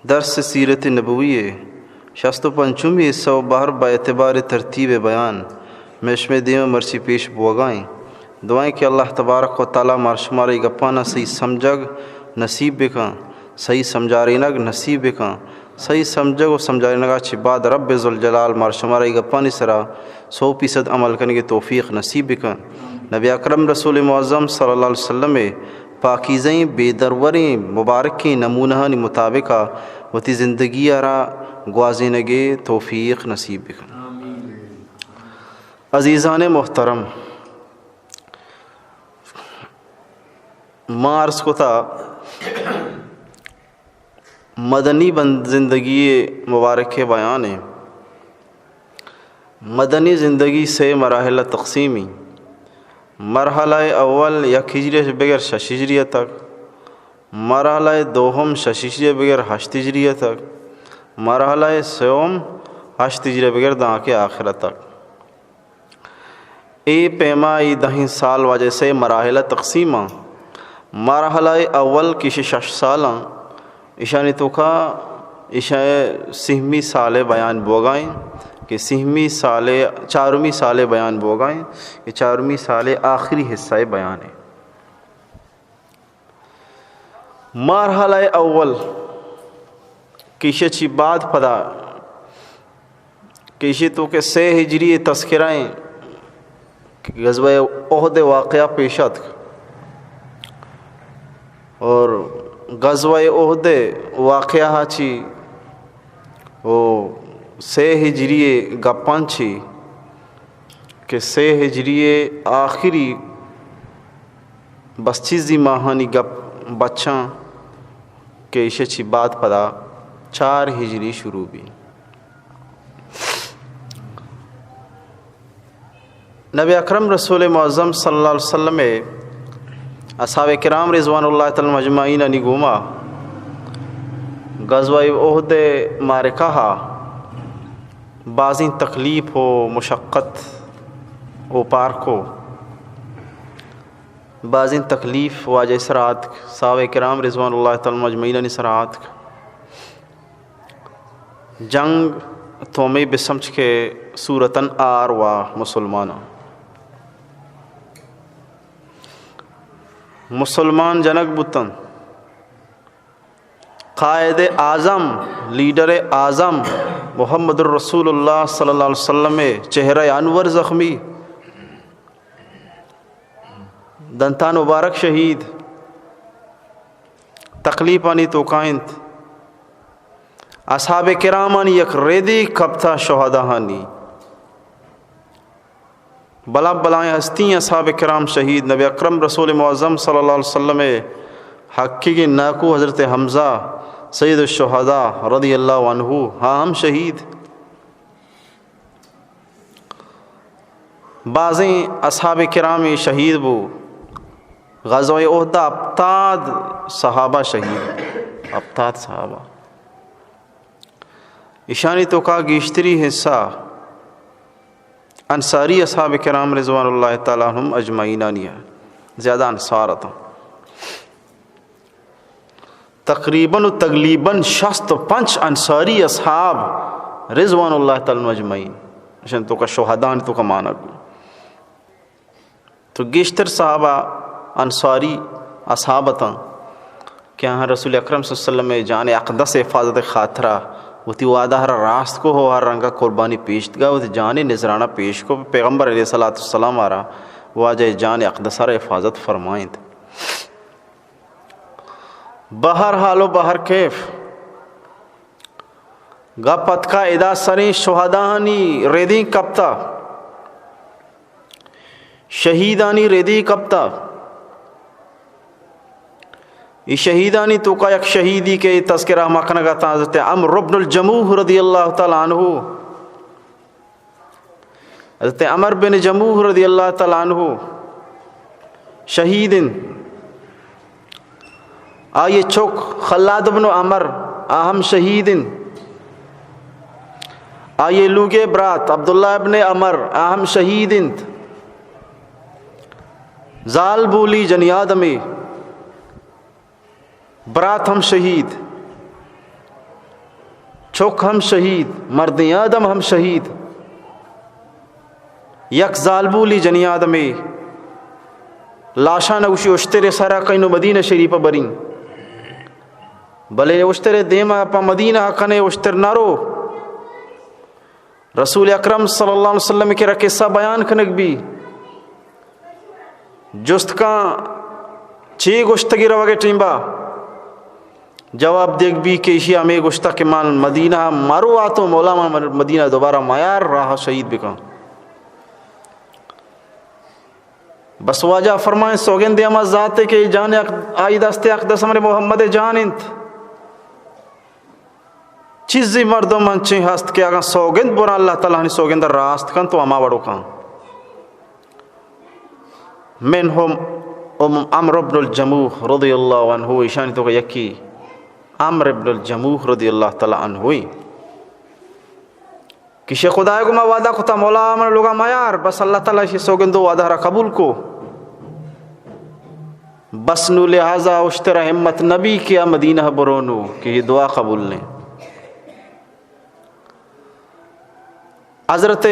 درس سیرت نبوی ءِ شست و پنچمی حصہ و بہر بہ اعتبار ترتیب بیان مئے شمئے دیم ءَ مرچی پیش بوگا ایں۔ دعائیں کہ اللہ تبارک و تعالی مار شمارا اے گپانا صحیح سمجھگ نصیب بکن، صحیح سمجھارینگ نصیب بکن، صحیح سمجھگ و سمجھارینگا چہ بعد رب ذوالجلال مار شمارا اے گپانی سرا سو فیصد عمل کنگے توفیق نصیب بکن۔ نبی اکرم رسول معظم صلی اللہ علیہ وسلم ءِ پاکیزہیں، بے دروریں، مبارکیں نمونہانی مطابقا وتی زندگی ءَ را گوازینگے توفیق نصیب بکن۔ عزیزان محترم، ما عرض کتا مدنی بند-، زندگی مبارک بیان ایں۔ مدنی زندگی سے مراحل تقسیمی۔ مرحلہ اول یک ہجری بگر شش ہجری تک، مرحلہ دوم شش ہجری بگر ہشت ہجری تک، مرحلہ سیوم ہشت ہجری بگر داں کہ آخرت تک۔ اے پیما اے دہیں سال واجہ سے مراحل تقسیم آں۔ مرحلہ اول کہ ایشی شش سال آں، ایشانی توکا ایشی سہمی سال بیان بوگا ایں کہ سہمی سال، چارمی سال بیان بوگا ایں کہ چارمی سال آخری حصہ بیان ایں۔ مرحلہ اول کہ ایشی چی بعد پدا کہ ایشی توکا سے ہجری تذکرہ ایں کہ غزوہ احد واقعہ پیش اتک اور غزوہ احد واقعہ چی و سے ہجری گپاں چی کہ سے ہجری آخری بس چیزی ماہانی گپ بچاں کہ ایشی چی بعد پدا چار ہجری شروع بی۔ نبی اکرم رسول معظم صلی اللہ علیہ وسلم ءِ اصحاب کرام رضوان اللہ تعالی علیہم اجمعین انی گوما غزوہ احد معرکہ ءَ بازیں تکلیف و مشقت و پارکو بازیں تکلیف واجہ سرا آتک، صحابہ کرام رضوان اللہ تعالی علیہم اجمعین انی سرا آتک۔ جنگ تو ہمے بسمجھ کہ صورتاً آر وا مسلماناں۔ مسلمان جنگ بوتن۔ قائد اعظم، لیڈر اعظم محمد الرسول اللہ صلی اللہ علیہ وسلم ءِ چہرہ انور زخمی، دنتان مبارک شہید، تکلیفانی توکا انت۔ اصحاب کرامانی یک ردی کپتا شہداہانی۔ بلا بلائیں ہستی اصحاب کرام شہید، نبی اکرم رسول معظم صلی اللہ علیہ وسلم ءِ حقیقی ناکو حضرت حمزہ سید الشہداء رضی اللہ عنہ، ہاں ہم شہید۔ بازیں اصحاب کرام شہید بو۔ غزوہ احد ءَ ہپتاد صحابہ شہید، ہپتاد صحابہ۔ ایشانی توکا گیشتری حصہ انصاری اصحاب کرام رضوان اللہ تعالی عنہم اجمعینانی ءَ، زیادہ انصار اتاں۔ تقریباً و تقلیباً شست و پنچ انصاری اصحاب رضوان اللہ تعالی عنہم اجمعین، اشان توکا شہدان توکا مانگ۔ تو گیشتر صحابہ انصاری اصحاب اتاں کہ آہاں رسول اکرم صلی اللہ علیہ وسلم ءِ جان اقدس ءِ حفاظت ءِ خاطرا وتی وعدہ را راست کو، ہو ہر رنگا قربانی پیش دگا، وتی جان نذرانہ پیش کو، پیغمبر علیہ الصلوۃ والسلام ءَ را واجہ جان اقدس ءَ را حفاظت فرمائینت۔ بہر حال و بہر کیف گپ اتکا ادا سریں شہداہانی ردیں کپتا، شہیدانی ردی کپتا۔ اے شہیدانی توکا یک شہیدی کہ تذکرہ ما کنگا تاں حضرت عمرو بن الجموح رضی اللہ تعالی عنہ، حضرت عمر بن جموح رضی اللہ تعالی عنہ شہید انت۔ آئی چک خلاد بن عمر آ ہم شہید انت۔ آئی لوگے برات عبداللہ ابن عمر آ ہم شہید انت۔ زال بولی جنی آدمی برات ہم شہید۔ چک ہم شہید، مردیں آدم ہم شہید۔ یک زالبولی جنی آدمے لاشاں نہ گوشی اشترے سرا کئیں و مدینہ شریف ء بریں، بلے اشترے دیما پہ مدینہ کنے اشتر نہ رو۔ رسول اکرم صلی اللہ علیہ وسلم کرا قصہ بیان کنگ بی، جست کاں چی گوشتگی روگ ء ٹیمبا؟ جواب دیگ بی کہ ایشی ہمے گوشتہ کہ من مدینہ مرو آتوں، مولا من مدینہ دوبارہ میار، راہ شہید بکن۔ بس واجہ فرمائیں، سوگندے ہما ذاتے کہ جان اق-، آئی دست اقدس امر محمد جان انت۔ چیزی مردم انچیں ہست کہ اگاں سوگند برا اللہ تعالی ہنی سوگند راست کن تو ہما وڑو کن۔ منهم ام-، عمرو بن الجموح رضی اللہ عنہ، ایشانی تو یکی عمرو بن الجموح رضی اللہ تعالی عنہ۔ کہ شیخ خدای گو ما وعدہ کتا مولا من لوگا میار، بس اللہ تعالی شی سوگندو وعدہ را قبول کو۔ بس نو لہذا اشترا ہمت نبی کہ آ مدینہ برونو کہ یہ دعا قبول لیں۔ حضرت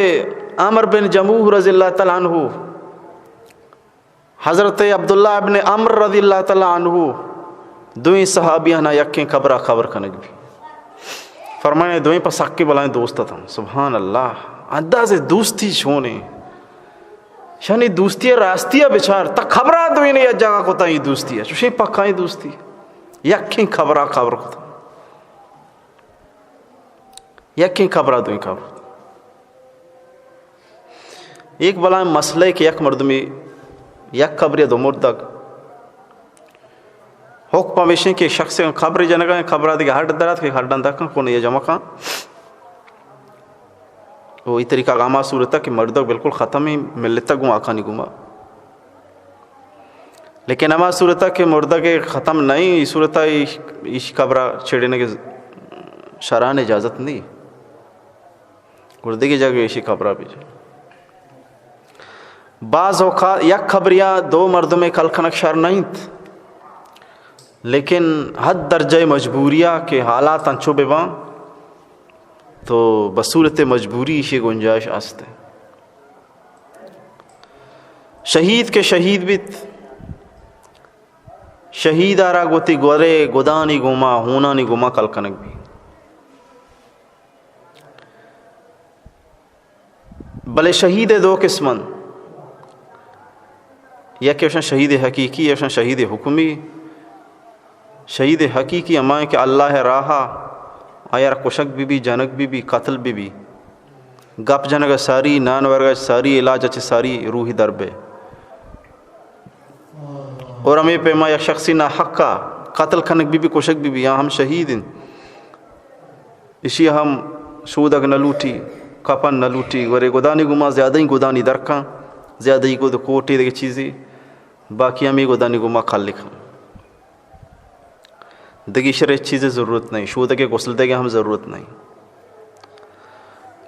عمرو بن جموح رضی اللہ تعالی عنہ، حضرت عبداللہ ابن عمرو رضی اللہ تعالی عنہ، دوئیں صحابیانا یکیں قبرا قبر کنگ بی۔ فرمانے دوئیں پہ سکیں بلائیں دوست اتاں۔ سبحان اللہ، انداز دوستی چونیں۔ شانی دوستی راستی بچار، تا قبرا دوئیں یک جگہ کتا ای دوستی، چوشیں پکائیں دوستی۔ یکیں قبرا قبر کتا۔ یکیں قبرا دوئیں قبر۔ ایک بلائیں مسئلہ کہ یک مردمی یک قبرے دو مردگ۔ حکم ہمیشیں کہ شخص قبر جنگا، قبرا دیگہ ہڈ درات کہ ہڈاں دکن کن یا جمع کن۔ وہ ای طریقہ غاما صورتا کہ مردگ بالکل ختم ہی ملتا گوں آکانی گوما۔ لیکن ہما صورتا کہ مردگ ختم نہیں، ای صورتا ایش، ایش قبرا چھڑنے کے شران اجازت نہیں۔ گڑا دگہ جاگہ ایشی قبرا بجے۔ بعض اوقات یک قبریا دو مردمے کل کنگ شر نہ انت، لیکن حد درجہ مجبوریا کہ حالات انچو بباں تو بصورت مجبوری ایشی گنجائش است۔ شہید کہ شہید بیت، شہید آرا گوتی گورے گدانی گوما، ہونانی گوما کل کنگ بی۔ بلے شہید دو قسم انت، یکے اشان شہید حقیقی، اشان شہید حکمی۔ شہید حقیقی ہمائیں کہ اللہ راہا آیار کشگ بی بی، جنگ بی بی، قتل بی بی، گپ جنگ ساری، نان ورگ ساری، علاج چہ ساری روحی در بے۔ اور ہمے پیما یک شخصی ناحقا قتل کنگ بی بی، کشگ بی بی، آ ہم شہید انت۔ اشی ہم شودگ نہ لوٹی، کفن نہ لوٹی، ورے گدانی گوما زیادہ ہی گدانی درکاں، زیادہ ہی گد کوٹی دگہ چیزی، باقی ہمے گدانی گوما کل کن۔ دگہ شر ہچ چیزے ضرورت نہیں، شودگے غسل دگے ہم ضرورت نہیں۔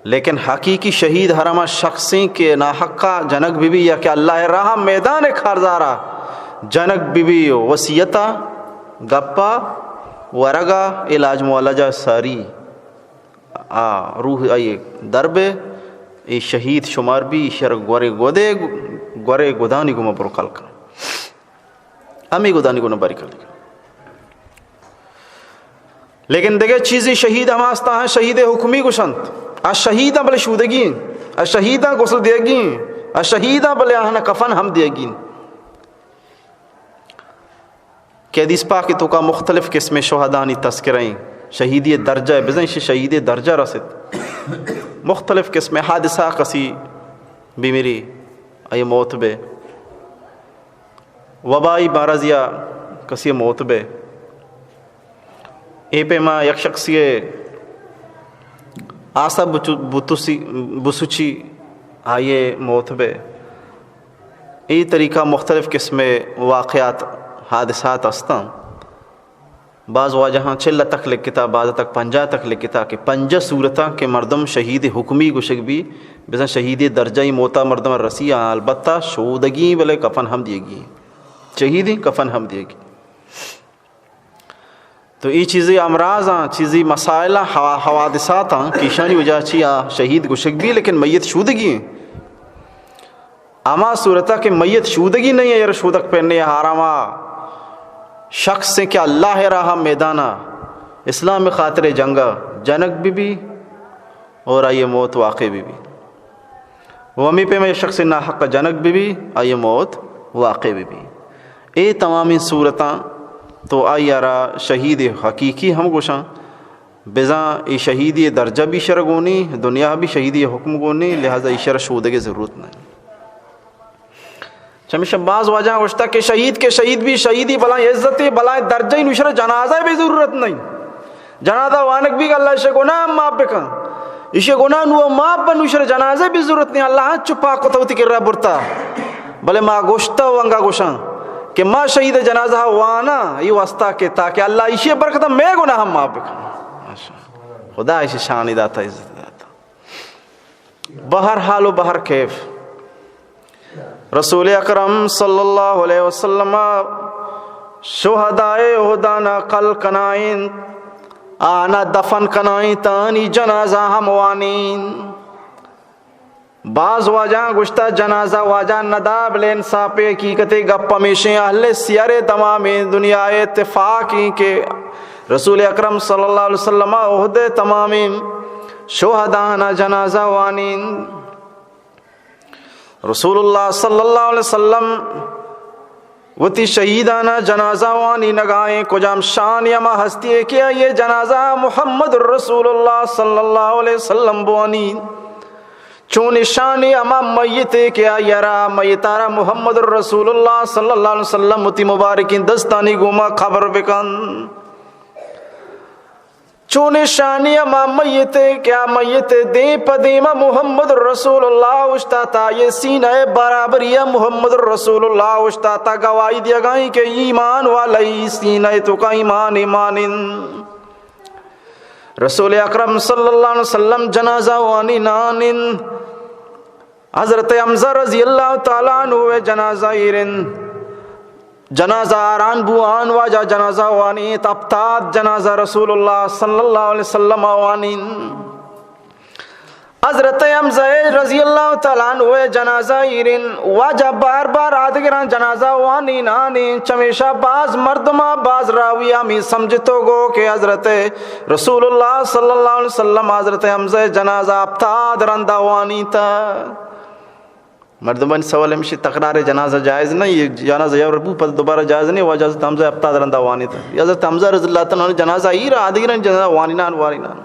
لیکن حقیقی شہید ہر ہما شخصیں کہ ناحقا جنگ بی بی یا کہ اللہ راہ میدان کارزارا جنگ بی بی، وصیتا، گپا، ورگا، علاج معالجہ ساری، آ روح آئی در بے، اے شہید شمار بی، شر گورے گدے، گورے گدانی گوما برو کل کن۔ ہمے گدانی گونا باری کردگ۔ لیکن دگہ چیزیں شہید ہما ہستاں، شہید حکمی گوشنت۔ آ شہیداں بلے شودگی انت، آ شہیداں غسل دیگی انت، آ شہیداں بلے آہاں کفن ہم دیگی انت۔ کہ حدیث پاک توکا مختلف قسم شہدانی تذکرہ ہیں، شہیدی درجہ ہے، بزن شہید درجہ رسد۔ مختلف قسم حادثہ کسی بیمری، آئی موت بے۔ وبائی مرض یا کسی موت بے۔ اے پیما یک شخصی آسا بچو-، بتوسی-، بسوچی آئی موت بے۔ اے طریقہ مختلف قسم واقعات، حادثات ہستاں۔ بعض واجہاں چل تک لکھتا، بعض تک پنجاہ تک لکھتا کہ پنجاہ صورتاں کہ مردم شہید حکمی گوشگ بی، بزن شہید درجہ ای موتا مردم رسی، آ البتہ شودگی بلے کفن ہم دیگی، شہیدی کفن ہم دیگی۔ تو اے چیزے امراضاں، چیزے مسائلاں، حوا-، حوادثاتاں کہ ایشانی وجہ چی آ شہید گوشگ بی، لیکن میت شودگی ایں۔ ہما صورتا کہ میت شودگی نہیں ایں، یار شودگ پہ نے حراما شخص ایں کہ اللہ راہ میدانا اسلام خاطر جنگا جنگ بی بی اور آئی موت واقع بی بی۔ و ہمے پیم یک شخص ناحق جنگ بی بی، آئی موت واقع بی بی۔ اے تمامیں صورتاں تو آئی را شہید حقیقی ہم گوشاں، بزاں اے شہیدی درجہ بی شر گونی، دنیا بی شہیدی حکم گونی، لہذا ایشر شودگے ضرورت نہیں۔ چمیشہ باز واجہاں گوشتا کہ شہید کہ شہید بی، شہیدی بلائیں عزتے، بلائیں درجہ، نوشر جنازہ بی ضرورت نہیں۔ جنازہ وانگ بی کہ اللہ ایشی گناہ معاف بکن۔ ایشی گناہ نو معاف بن، نوشر جنازہ بی ضرورت نہیں۔ اللہ چو پاک کتا وتی کرا برتا۔ بلے ما گوشتا و انگا گوشاں کہ ما شہید جنازہ وانا، اے واسطہ کہ تاکہ اللہ ایشی برکت میں گناہ معاف بکن۔ خدا ایشی شانی داتا، عزت داتا۔ بہر حال و بہر کیف، رسول اکرم صلی اللہ علیہ وسلم شہدائے احدانا قل کنائیں، آنا دفن کنائیں، تانی جنازہ ہم وانیں۔ باز واجہاں گوشتا جنازہ واجہ ندا، بلے انصاف حقیقت گپ ہمیشیں، اہل سیر تمامیں دنیا اتفاق ایں کہ رسول اکرم صلی اللہ علیہ وسلم احد تمامیں شہدانا جنازہ وانیں۔ رسول اللہ صلی اللہ علیہ وسلم وتی شہیدانا جنازہ وانینگائیں۔ کجام شان ہما ہستی کہ آئی جنازہ محمد رسول اللہ صلی اللہ علیہ وسلم بوانی؟ چون شان ہما میت کہ آئی را، میتارا محمد رسول اللہ صلی اللہ علیہ وسلم وتی مبارکیں دستانی گوما قبر بکن؟ چونیں شانی ہما میت کہ آ میت دیم پہ دیم محمد رسول اللہ اوشتاتا، آئی سینہ برابری محمد رسول اللہ اوشتاتا، گواہی دیگائیں کہ ایمان والا ای سینہ توکا ایمان ایمان انت۔ رسول اکرم صلی اللہ علیہ وسلم جنازہ وانینان انت۔ حضرت حمزہ رضی اللہ تعالیٰ عنہ جنازہ ایر انت۔ جنازہ آران بو، آن واجہ جنازہ وانیت، ہپتاد جنازہ رسول اللہ صلی اللہ علیہ وسلم وانین۔ حضرت حمزہ رضی اللہ تعالیٰ عنہ جنازہ ایر انت، واجہ بار بار آدگران جنازہ وانینان انت۔ چمیشا باز مردما، باز راویا ہمے سمجھتو گو کہ حضرت رسول اللہ صلی اللہ علیہ وسلم حضرت حمزہ جنازہ ہپتاد رندا وانیتا۔ مردمانی سوال ہمیشی، تکرار جنازہ جائز نہیں، یہ جنازہ یو ربو پد دوبارہ جائز نہیں، واجہ حضرت حمزہ ہپتاد رندا وانیتا۔ یہ حضرت حمزہ رضی اللہ تعالیٰ عنہ جنازہ ایر، آدگران جنازہ وانینان وانینان۔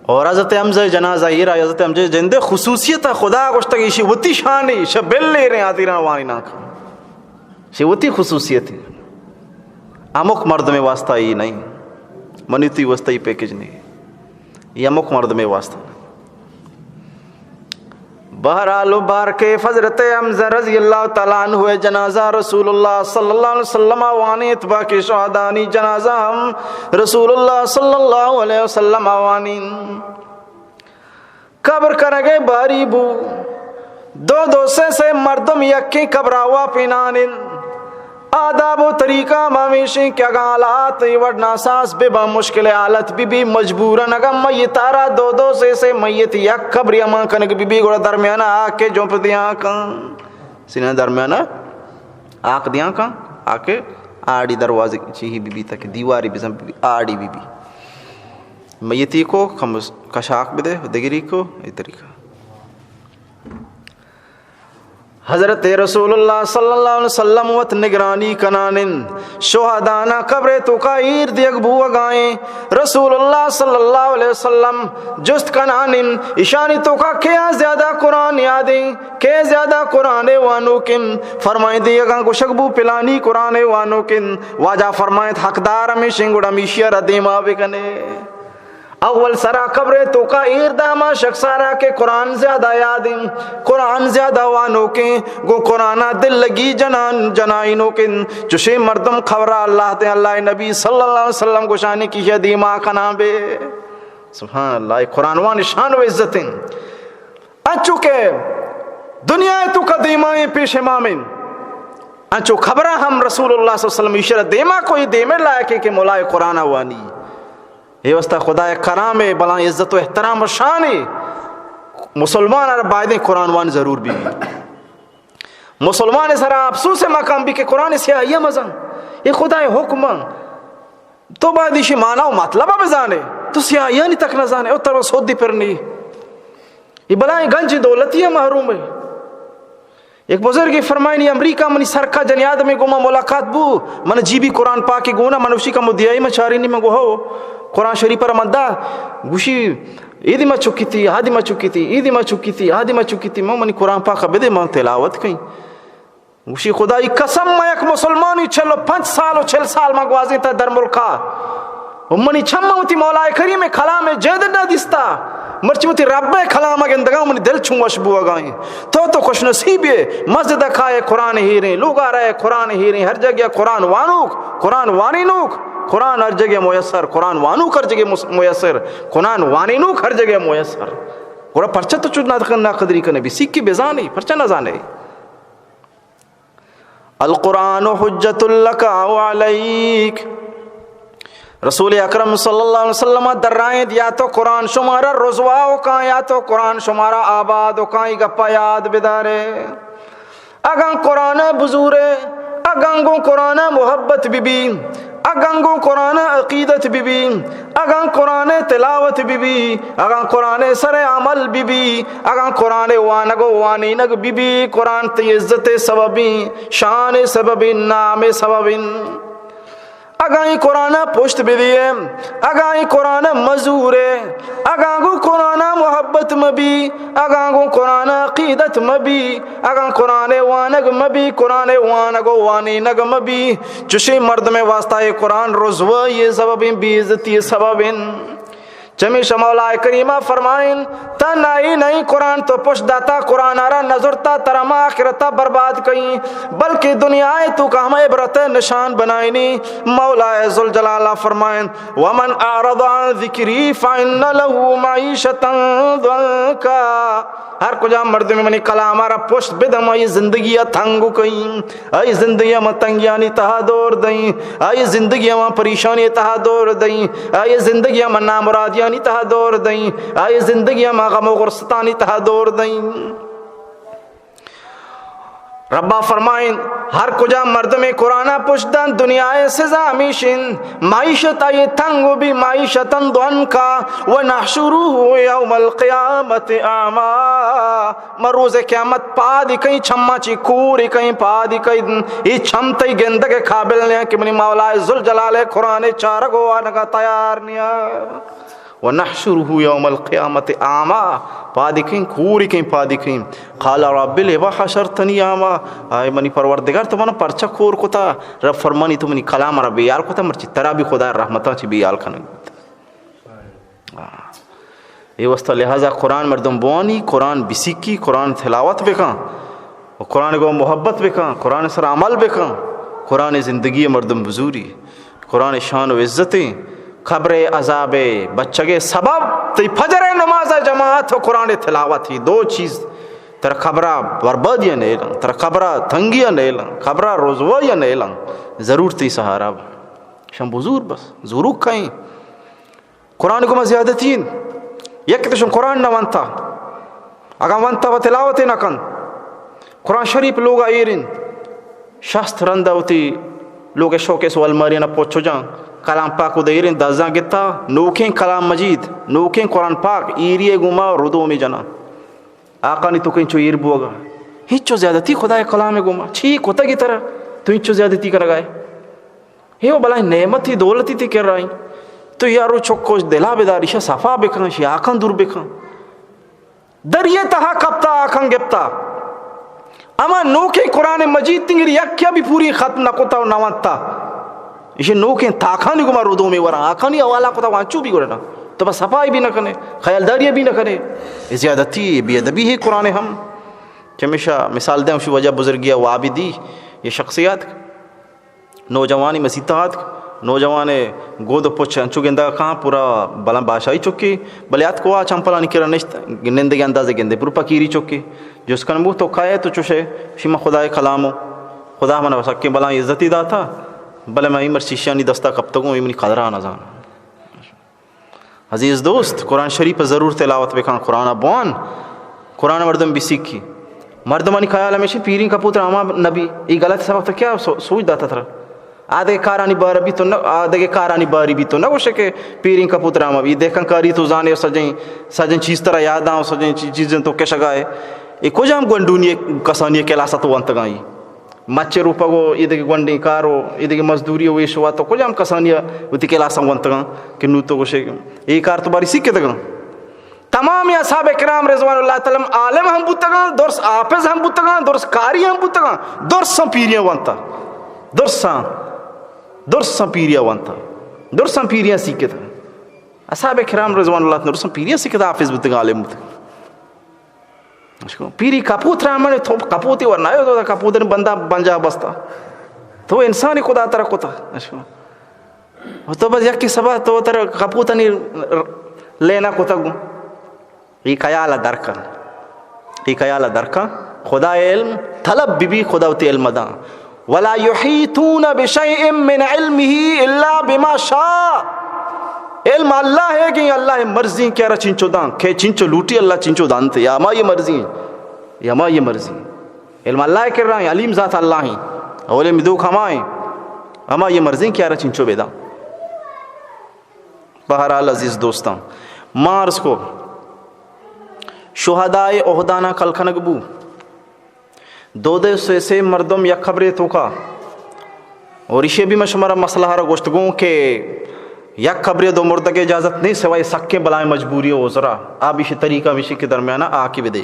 اور حضرت حمزہ جنازہ ایر، حضرت حمزہ جندے خصوصیت خدا گوشتگ، ایشی وتی شانی، شہ بل ایر انت، آدگران وانینان کن۔ چہ وتی خصوصیت انت۔ ہمک مردمے واسطہ ای نہیں، منی تی واسطہ ای پیکج نہیں، یہ ہمک مردمے واسطہ۔ بہرحال و بہر کیف، حضرت حمزہ رضی اللہ تعالیٰ عنہ جنازہ رسول اللہ صلی اللہ علیہ وسلم وانیت، باقی شہدانی جنازہ ہم رسول اللہ صلی اللہ علیہ وسلم وانین۔ قبر کنگے باری بو۔ دو دو سے سے مردم یکیں قبرا واپینان انت۔ آداب و طریقہ ہم ہمیش انت کہ اگاں حالات اے وڑ ناساز بہ باں، مشکل حالت بہ بی، مجبوراً اگاں میتارا دو دو سے سے میت یک قبری ہما کنگ بہ بی، گڑا درمیانا آکے جمپ دیاں کن۔ سینہ درمیانا آک دیاں کن، آکے آڑی دروازے چیہی بہ بی تاکہ دیواری بزن بہ بی، آڑی بہ بی۔ میتی کو کم کشاک بدے، دگری کو اے طریقہ۔ حضرت رسول اللہ صلی اللہ علیہ وسلم وت نگرانی کنان انت۔ شہدانا قبر توکا ایر دیگ بوگائیں۔ رسول اللہ صلی اللہ علیہ وسلم جست کنان انت، اشانی توکا کیا زیادہ قرآن یاد انت؟ کہ زیادہ قرآن وانوک انت؟ فرمائیں دیگاں گوشگ بو پلانی قرآن وانوک انت۔ واجہ فرمائیں حقدار ہمیش انت، گڑا ہمیشی را دیما بکنے۔ اول سرا قبر توکا ایر داما شخصارا کہ قرآن زیادہ یاد انت، قرآن زیادہ وانوک انت، گوں قرآنا دل لگی جنان جنائینوک انت۔ چوشیں مردم قبرا اللہ تے اللہ نبی صلی اللہ علیہ وسلم گوشانی کہ دیما کنان بے۔ سبحان اللہ، اے قرآن وان شان و عزت انت۔ انچو کہ دنیا ء توکا دیما ایں پیش امام انت، انچو خبراں ہم رسول اللہ صلی اللہ علیہ وسلم ایشرا دیما کوئی دیمے لائقے کہ مولائے قرآن وانی۔ اے واسطہ خدائے کرامے، بلاں عزت و احترام و شانے، مسلمان را بایدیں قرآن وان ضرور بی۔ مسلمان سرا افسوس مکن بی کہ قرآن سیاہی مزن، اے خدائے حکم۔ تو باید ایشی معنی و مطلب بزانے، تو سیاہیانی تک نزانے، او ترا سودی پر نی۔ اے بلائیں گنج دولتی محروم ہے۔ یک بزرگے فرمائنی، امریکہ منی سرکا جنی آدمے گوما ملاقات بو، من جی بی قرآن پاک گونا، من وشی کمو دیائی من چارینی، من گو ہو، قرآن شریف پر من دا، گوشی، ایدی ما چکیتی، آدی ما چکیتی، ایدی ما چکیتی، آدی ما چکیتی، من منی قرآن پاک بدے، من تلاوت کئیں۔ گوشی، خدائی قسم، من یک مسلمانی، چل و پنچ سال و چل سال من گوازینتا در ملکا۔ و منی چم وتی مولائے کریم کلام جید نہ دیستا۔ مرچی وتی رب کلام گندگا منی دل چون وش بوگائیں۔ تو تو خوش نصیبے، مسجد کائے قرآن ہیریں، لوگا رہے قرآن ہیریں، ہر جگہ قرآن وانوک، قرآن وانینوک، قرآن ہر جگہ میسر، قرآن وانوک ہر جگہ مس-، میسر، قرآن وانینوک ہر جگہ میسر۔ گڑا پرچہ تو چود ناقدری کنے، بی سیکھی بزانے، پرچہ نہ زانے؟ القرآن حجت لک او علیک۔ رسول اکرم صلی اللہ علیہ وسلم درائیں، یا تو قرآن شمارا رسوا و کاں، یا تو قرآن شمارا آباد و کاں، ای گپا یاد بدارے۔ اگاں قرآن بزورے، اگاں گوں قرآن محبت بی بی، اگاں گوں قرآن عقیدت بی بی، اگاں قرآن تلاوت بی بی، اگاں قرآن سر عمل بی بی، اگاں قرآن وانگ و وانینگ بی بی، قرآن تئی عزت سببیں، شان سببیں، نام سببیں۔ اگاں ای قرآن پشت بدیے، اگاں ای قرآن مزورے، اگاں گوں قرآن محبت مبی، اگاں گوں قرآن عقیدت مبی، اگاں قرآن وانگ مبی، قرآن وانگ و وانینگ مبی، چشیں مردمے واسطہ اے قرآن رسوائی سببیں، بے عزتی سببیں۔ چمیشا مولائے کریمہ فرمائیں، تنہائی نہیں قرآن تو پشت داتا، قرآن آرا نظرتا، ترا ما آخرتا برباد کئیں، بلکہ دنیا توکا ہمے عبرت نشان بنائینی۔ مولائے ذوالجلال فرمائیں، ومن اعرض عن ذکری فإن له معیشة ضنکا۔ ہر کجا مردم منی کلام را پشت بدم، آئی زندگی تنگ کئیں، آئی زندگی ما تنگیانی تہا دور دئیں، آئی زندگی ما پریشانی تہا دور دئیں، آئی زندگی ما نامرادیانی تہا دور دئیں، آئی زندگی ما غم و غرستانی تہا دور دئیں۔ ربا فرمائیں، ہر کجا مردمے قرآن پشت دنت، دنیا سزا ہمیشیں، معیشت آئی تنگ بی، معیشة ضنکا، ونحشره یوم القیامة اعمی۔ ما روز قیامت پاد کئیں، چماں چی کور کئیں، پاد کئیں، ای چم تئی گندگ قابل نیا کہ منی مولائے ذوالجلال قرآن چارگ و وانگا تیار نیا۔ ونحشره یوم القیامة اعمی، پاد کئیں، کور کئیں، پاد کئیں۔ قال رب لم حشرتنی اعمی، آئے منی پروردگار، تو منا پرچا کور کتا؟ رب فرمانی، تو منی کلام را بیال کتا، مرچی ترا بی خدا رحمتاں چی بیال کنگ بوتا۔ آہ۔ اے واسطہ لہذا قرآن مردم بوانی، قرآن بسیکی، قرآن تلاوت بکن، و قرآن گو محبت بکن، قرآن سر عمل بکن، قرآن زندگی مردم بزوری، قرآن شان و عزتیں، قبر عذاب بچگے سبب تئی فجر نماز جماعت و قرآن تلاوت، ہی دو چیز تر قبرا بربادی نیلن، تر قبرا تنگی نیلن، قبرا رسوائی نیلن، ضرور تئی سہارا شم بزور بس، زوروک کئیں۔ قرآن گوما زیادتی انت۔ یک تو شن قرآن نہ ونتا، اگاں ونتا و تلاوت نہ کن، قرآن شریف لوگا ایر انت، شست رندا وتی لوگ شوکیس و الماری نا پچ جان، کلام پاک و دیر انت، دزاں گتا، نوکیں کلام مجید، نوکیں قرآن پاک ایری گوما ردومی جنا۔ آقانی تو کہیں چو ایر بوگا، ہچو زیادتی خدای کلام گوما چی کتگی ترا؟ تو ہچو زیادتی کنگائے؟ ہیو بلائیں نعمتی دولتی تئی کرا ایں۔ تو یارو چکو دلا بدار، ایشا صفا بکن، ایشی آکاں دور بکن۔ دریا تہا کپتا، آکاں گپتا۔ اما نوکیں قرآن مجید تنگری یکیا بھی پوری ختم نہ کتا و نہ ونتا۔ ایشی نوکیں تاکانی گما ردومی وراں، آکانی حوالہ کتا وانچو بھی گڑنا۔ تو بس صفائی بھی نہ کنے، خیالداری بھی نہ کنے۔ اے زیادتی، اے بے ادبی ہے قرآن ہم۔ چمیشا مثال دیں، اسی وجہ بزرگی وابی دی، یہ شخصیات نوجوانی مسیت ءَ اتک، نوجوان ءِ گود ءُ پچ انچو گندگ ءَ کاں، پورا بلاں بادشاہی چکے، بلے اتک ءُ آ چمپلانی کرا نشت، نندگ ءِ اندازے گندے، پورا پکیری چکے۔ جست کن بوت، تو کئے ئے؟ تو چش ئے؟ شی من خدائے کلام اوں۔ خدا من سکیں بلائیں عزتی داتا، بلے من اے مرچی ایشانی دستا کپتگوں، اے منی قدرا نہ زاناں۔ عزیز دوست، قرآن شریف ءَ ضرور تلاوت بکن، قرآن ءَ بوان، قرآن ءَ مردم بسیکی۔ مردمانی خیال ہمیشی پیریں کپوتر ہما نبی، اے غلط سبق تو کیا سو-، سوچ داتا ترا؟ آ دگہ کارانی بار بیت تو نہ، آ دگہ کارانی باری بیت تو نہ گوشے کہ پیریں کپوتر ہما بی، دہکان کاری تو زانے، سجیں، سجیں چیز ترا یاد آں، سجیں چی-، چیزیں تو کشگا ہے۔ اے کجام گونڈونی کسانی کلاس تو ونتگائی؟ مچ روپگ و ایدگہ گونڈیں کار و ایدگہ مزدوری و ایش و تو کجام کسانی ءَ وتی کلاساں ونتگاں کہ نوں تو گوشے اے کار تو باری سیکھتگاں؟ تمام اصحاب کرام رضوان اللہ تعالی علیہم عالم ہم بوتگاں، درس حافظ ہم بوتگاں، درس قاری ہم بوتگاں، درساں پیریاں ونتا، درساں، درساں پیریاں ونتا، درساں پیریاں سیکھتگاں۔ اصحاب کرام رضوان اللہ تعالی درساں پیریاں سیکھتا، حافظ بوتگاں، عالم بوتگاں۔ اشکو، پیری کپوت را من تو کپوتی ور نہ تو کپوت بندہ بنجا بستا۔ تو انسانی خدا ترا کتا۔ اشکو۔ تو بس یک سبا تو ترا کپوتانی لینا کتا گو۔ اے خیال درکن۔ اے خیال درکن۔ خدا علم طلب بی بی، خدا وتی علم داں۔ ولا يحيطون بشيء من علمه إلا بما شاء۔ علم اللہ ہے کہ اللہ مرضی کہ ارا چنچو داں، کہ چنچو لوٹی اللہ چنچو دانتے، یا ہما یہ مرضی، یا ہما یہ مرضی۔ علم اللہ کرا ہیں، علیم ذات اللہ ہیں۔ اول علم دوک ہما ہیں، ہما یہ مرضی کہ ارا چنچو بیدا۔ بہرحال عزیز دوستاں، ما عرض کو شہدائے احدانا کل کنگ بو۔ دو دو سے سے مردم یک قبرے توکا۔ اور ایشی بھی من شمارا مسئلہ را گوشتگوں کہ یک قبرے دو مردگ اجازت نہیں سوائے سکیں بلائیں مجبوری و عذرا۔ آ بھی ایشی طریقہ ہمیشی کہ درمیانہ آ کی بدے۔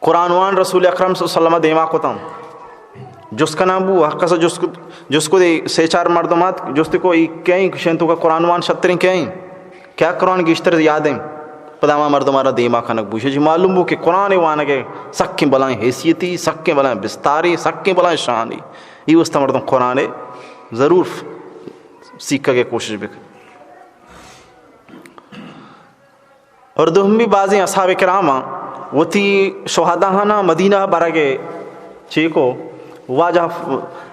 قرآن وان رسول اکرم صلی اللہ علیہ وسلم دیما کتاں۔ جست کناں بو، ہر کس جست کو، جست کو دے سے چار مردمات جست کو ای کہیں کشن تو کا قرآن وان شتریں کہیں۔ کیا قرآن گیشتر یاد ہیں؟ پدا ہما مردم آرا دیما کنگ بوشے، جی معلوم بو کہ قرآن وانگ ء سکیں بلائیں حیثیتی، سکیں بلائیں بستاری، سکیں بلائیں شانی۔ ای واسطہ مردم قرآن ء ضرور سیکھگ ء کوشش بکن۔ اور دومی بازیں اصحاب کرام وتی شہداہانا مدینہ برگ ء چیکو واجہ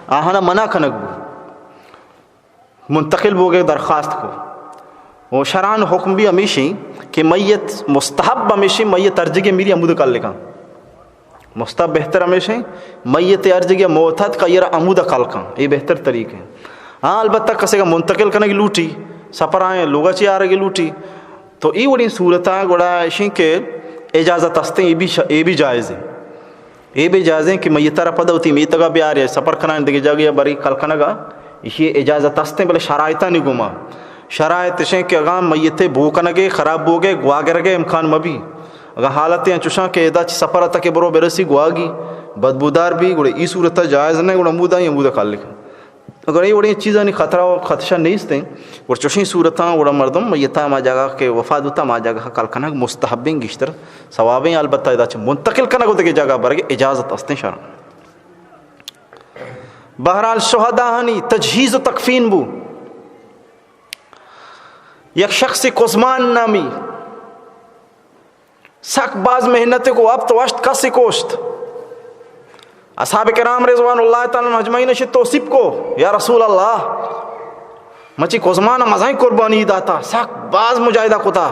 آہانا منع کنگ بو۔ منتقل بوگ ء درخواست کو۔ و شرعاً حکم بھی ہمیشیں کہ میت مستحب ہمیشیں، میت ہر جگہ میری ہمود کل کن۔ مستحب بہتر ہمیشیں، میت ہر جگہ موت ات کا یرا ہمود کل کن، یہ بہتر طریقہ ہے۔ ہاں، البتہ کسے کا منتقل کنگ لوٹی، سفر آئیں، لوگا چی آرگ لوٹی، تو ای وڑیں صورتاں گڑا اشیں کہ اجازت ہستیں، یہ بھی ش-، یہ بھی جائز ہے۔ اے بے جائزیں کہ میت ء را پدا وتی میتگ ء بیار یا سپر کنان دگہ جاگہ ء بری کل کنگ ء ایشی اجازت استیں، بلے شرائطانی گوما۔ شرائط اشیں کہ اگاں میت ء بو کنگ ء خراب بوگ ء گواگرگ ء امکان مہ بی، اگاں حالت انچوشاں کہ ادا چہ سپر اتک ء برو برسی گواگی بدبودار بی، گڑا ای صورت ء جائز نہ، گڑا ہمودا ہی ہمودا کل کن۔ اگر اے وڑیں چیزانی خطرہ و خدشہ نیست انت، گڑا چوشیں صورتاں گڑا مردم میتا ہما جاگہ کہ وفات بوتا ہما جاگہ کل کنگ مستحبیں، گیشتر ثوابیں، البتہ ادا چہ منتقل کنگ و دگہ جاگہ برگ اجازت استیں شرعاً۔ بہرحال شہداہانی تجہیز و تکفین بو، یک شخص قزمان نامی سک باز محنت کو، ہپت و ہشت کس کوشت۔ اصحاب کرام رضوان اللہ تعالی عنہم اجمعین اشی توصیف کو، یا رسول اللہ، مچی قزمان مزائیں قربانی داتا، سک باز مجاہدہ کتا،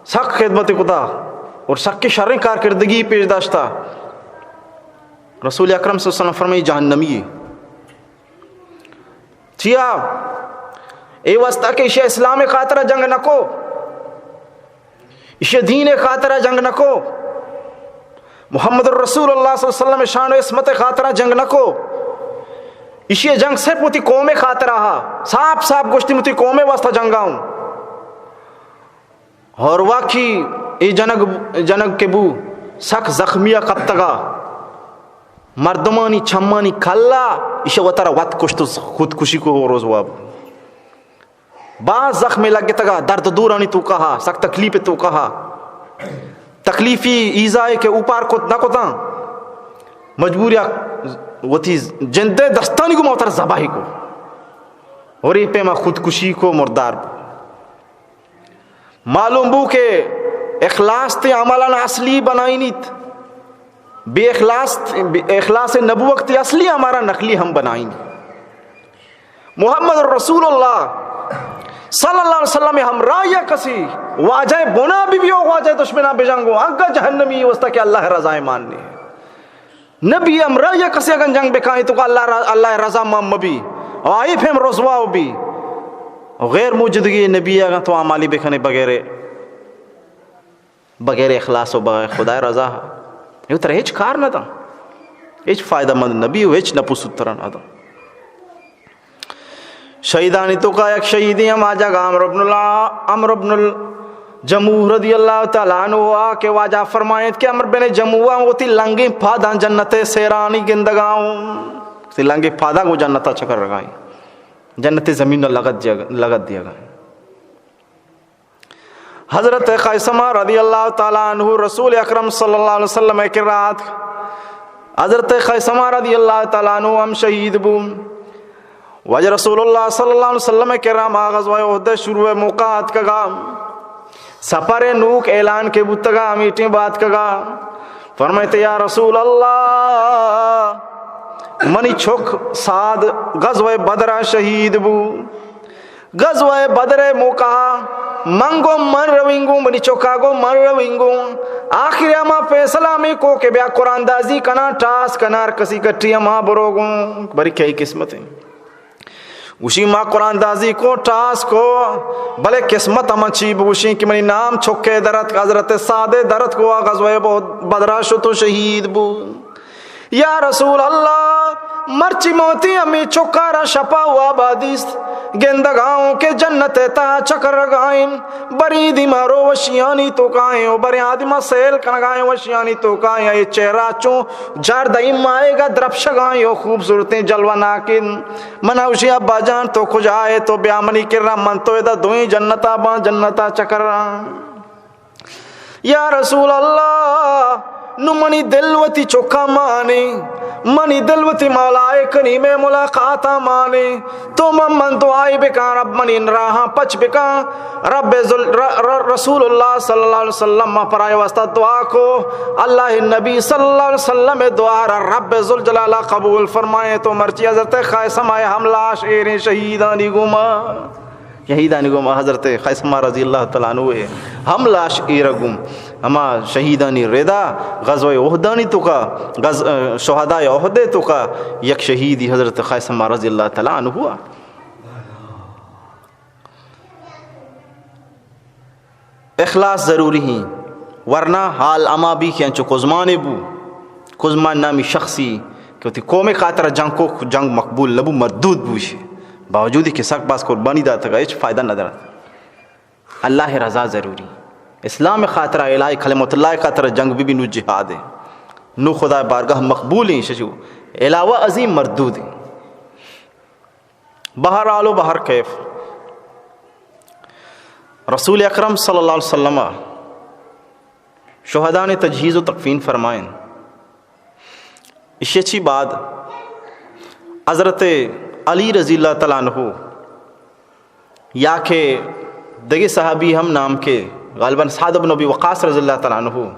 سک خدمت کتا اور سک شریں کارکردگی پیش داشتا۔ رسول اکرم صلی اللہ علیہ وسلم فرمائی، جہنمی ہے۔ چیا؟ اے واسطہ کہ ایشی اسلام خاطرہ جنگ نکو، ایشی دین خاطرہ جنگ نکو، محمد الرسول اللہ صلی اللہ علیہ وسلم شان و عصمت خاطرہ جنگ نکو۔ ایشی جنگ صرف وتی قوم خاطرہ ہا، صاف صاف گوشتی وتی قوم واسطہ جنگا ہوں۔ اور واقعی اے جنگ، جنگ کہ بو سک زخمی ء کپتگا، مردمانی چمانی کلا ایشا وترا وت کشت و خودکشی کو روزوا بو۔ باز زخم لگتگا، درد دورانی توکا ہا، سک تکلیف توکا ہا۔ تکلیفی ایزائے کہ اوپار کت نہ کتاں، مجبوری وتی جندے دستانی گوما وترا ذبح کو۔ اور اے پیما خودکشی کو، مردار بو۔ معلوم بو کہ اخلاص تے عملان اصلی بنائینیت۔ بے اخلاص، بے اخلاص نبوت کے اصلی ہمارا نقلی ہم بنائیں۔ محمد رسول اللہ صلی اللہ علیہ وسلم ہمراہ یا کسی واجہ بنا بھی بھی ہو، واجہ دشمنا بجنگو، اگا جہنمی واسطہ کہ اللہ رضا ماننی۔ نبی ہمراہ یا کسی اگن جنگ بکائیں تو اللہ را-، اللہ رضا مان مبی، آئی پھم رسوا بھی۔ غیر موجودگی نبی اگن تو اعمالی بکنے بغیر بغیر اخلاص و بغیر خدائے رضا، یہ ترا ہچ کار نہ داں، ہچ فائدہ مند نبی و ہچ نپوسوت ترا نہ داں۔ شہیدانی توکا یک شہیدی ہما جاگہ عمرو بن الع-، عمرو بن الجموح رضی اللہ تعالی عنہ آ کہ واجہ فرمائیت کہ عمرو بن جموح آ وتی لنگیں پاداں جنت سیرانی گندگاؤں، وتی لنگیں پاداں گو جنتا چکر رگائیں، جنت زمین لگت دیگا، لگت دیگا۔ حضرت خیثمہ رضی اللہ تعالی عنہ رسول اکرم صلی اللہ علیہ وسلم کے رات، حضرت خیثمہ رضی اللہ تعالی عنہ ہم شہید بو۔ واجہ رسول اللہ صلی اللہ علیہ وسلم کے راما غزوہ احد شروع موقع آتکگا، سفر نوک اعلان کے بوتگا، میٹیں باتکگا، فرمائیت یا رسول اللہ، منی چک سعد غزوہ بدرا شہید بو۔ غزوہ بدر موقع من گو من روینگوں، منی چکا گو من روینگوں۔ آخر ہما فیصلہ ہمیں کو کہ بیا قرآن دازی کنا، ٹاس کنا، ہر کسی کٹی ہما بروگوں، بری کئی قسمت ہیں۔ گوشی ما قرآن دازی کو، ٹاس کو، بلے قسمت ہما چی بگوشیں کہ منی نام چکے درت، حضرت سعد درت کو، آ غزوہ بدرا شتو شہید بو۔ یا رسول اللہ، مرچی موتی ہمیں چکارا شپا وابا دیست، گندگاؤں کہ جنت تہا چکر رگائیں، بری دیما رو وشیانی توکائیں و بری آدما سیل کنگائیں وشیانی توکائیں، اے چہرہ چوں جار دائم مائے گا درپشگائیں و خوبصورتیں جلوہ ناکن۔ منا گوشی ابا جان تو کجا ہے؟ تو بیا منی کرا، من تو ادا دوئیں جنتا باں، جنتا چکر راں۔ یا رسول اللہ، نو منی دل وتی چکا مانے، منی دل وتی مولائے کریمے ملاقاتا مانے۔ تو من، من دعائی بکاں، رب منی راہاں پچ بکاں۔ رب ذل-، ر-، ر-، رسول اللہ صلی اللہ علیہ وسلم ما پرائے واسطہ دعا کو۔ اللہ نبی صلی اللہ علیہ وسلم دعا را رب ذوالجلالہ قبول فرمائے۔ تو مرچی حضرت خیثمہ ہم لاش ایریں شہیدانی گوما۔ شہیدانی گوما حضرت خیثمہ رضی اللہ تعالی عنہ ہم لاش ایرگوں۔ ہما شہیدانی ردا غزوہ احدانی توکا، غز-، شہداء احد توکا یک شہیدی حضرت خیثمہ رضی اللہ تعالی عنہ ہوا۔ اخلاص ضروری ہیں، ورنہ حال ہما بی کہ انچو کزمانے بو۔ کزمان نامی شخصی کہ وتی قوم خاطر جنگ کو، جنگ مقبول نبو، مردود بوشی، باوجودی کہ سک باز قربانی داتگا، ہچ فائدہ ندارت۔ اللہ رضا ضروری، اسلام خاطر، الہی کلمت اللہ خاطر جنگ بی بی نو جہاد ہے، نو خدا بارگاہ مقبول ہیں، ششو علاوہ عظیم مردود ہیں۔ بہر حال و بہر کیف، رسول اکرم صلی اللہ علیہ وسلم شہدان تجہیز و تکفین فرمائیں۔ اشی چی بعد حضرت علی رضی اللہ تعالی عنہ یا کہ دگہ صحابی ہم نام کے، غالباً سعد بن ابی وقاص رضی اللہ تعالی عنہ،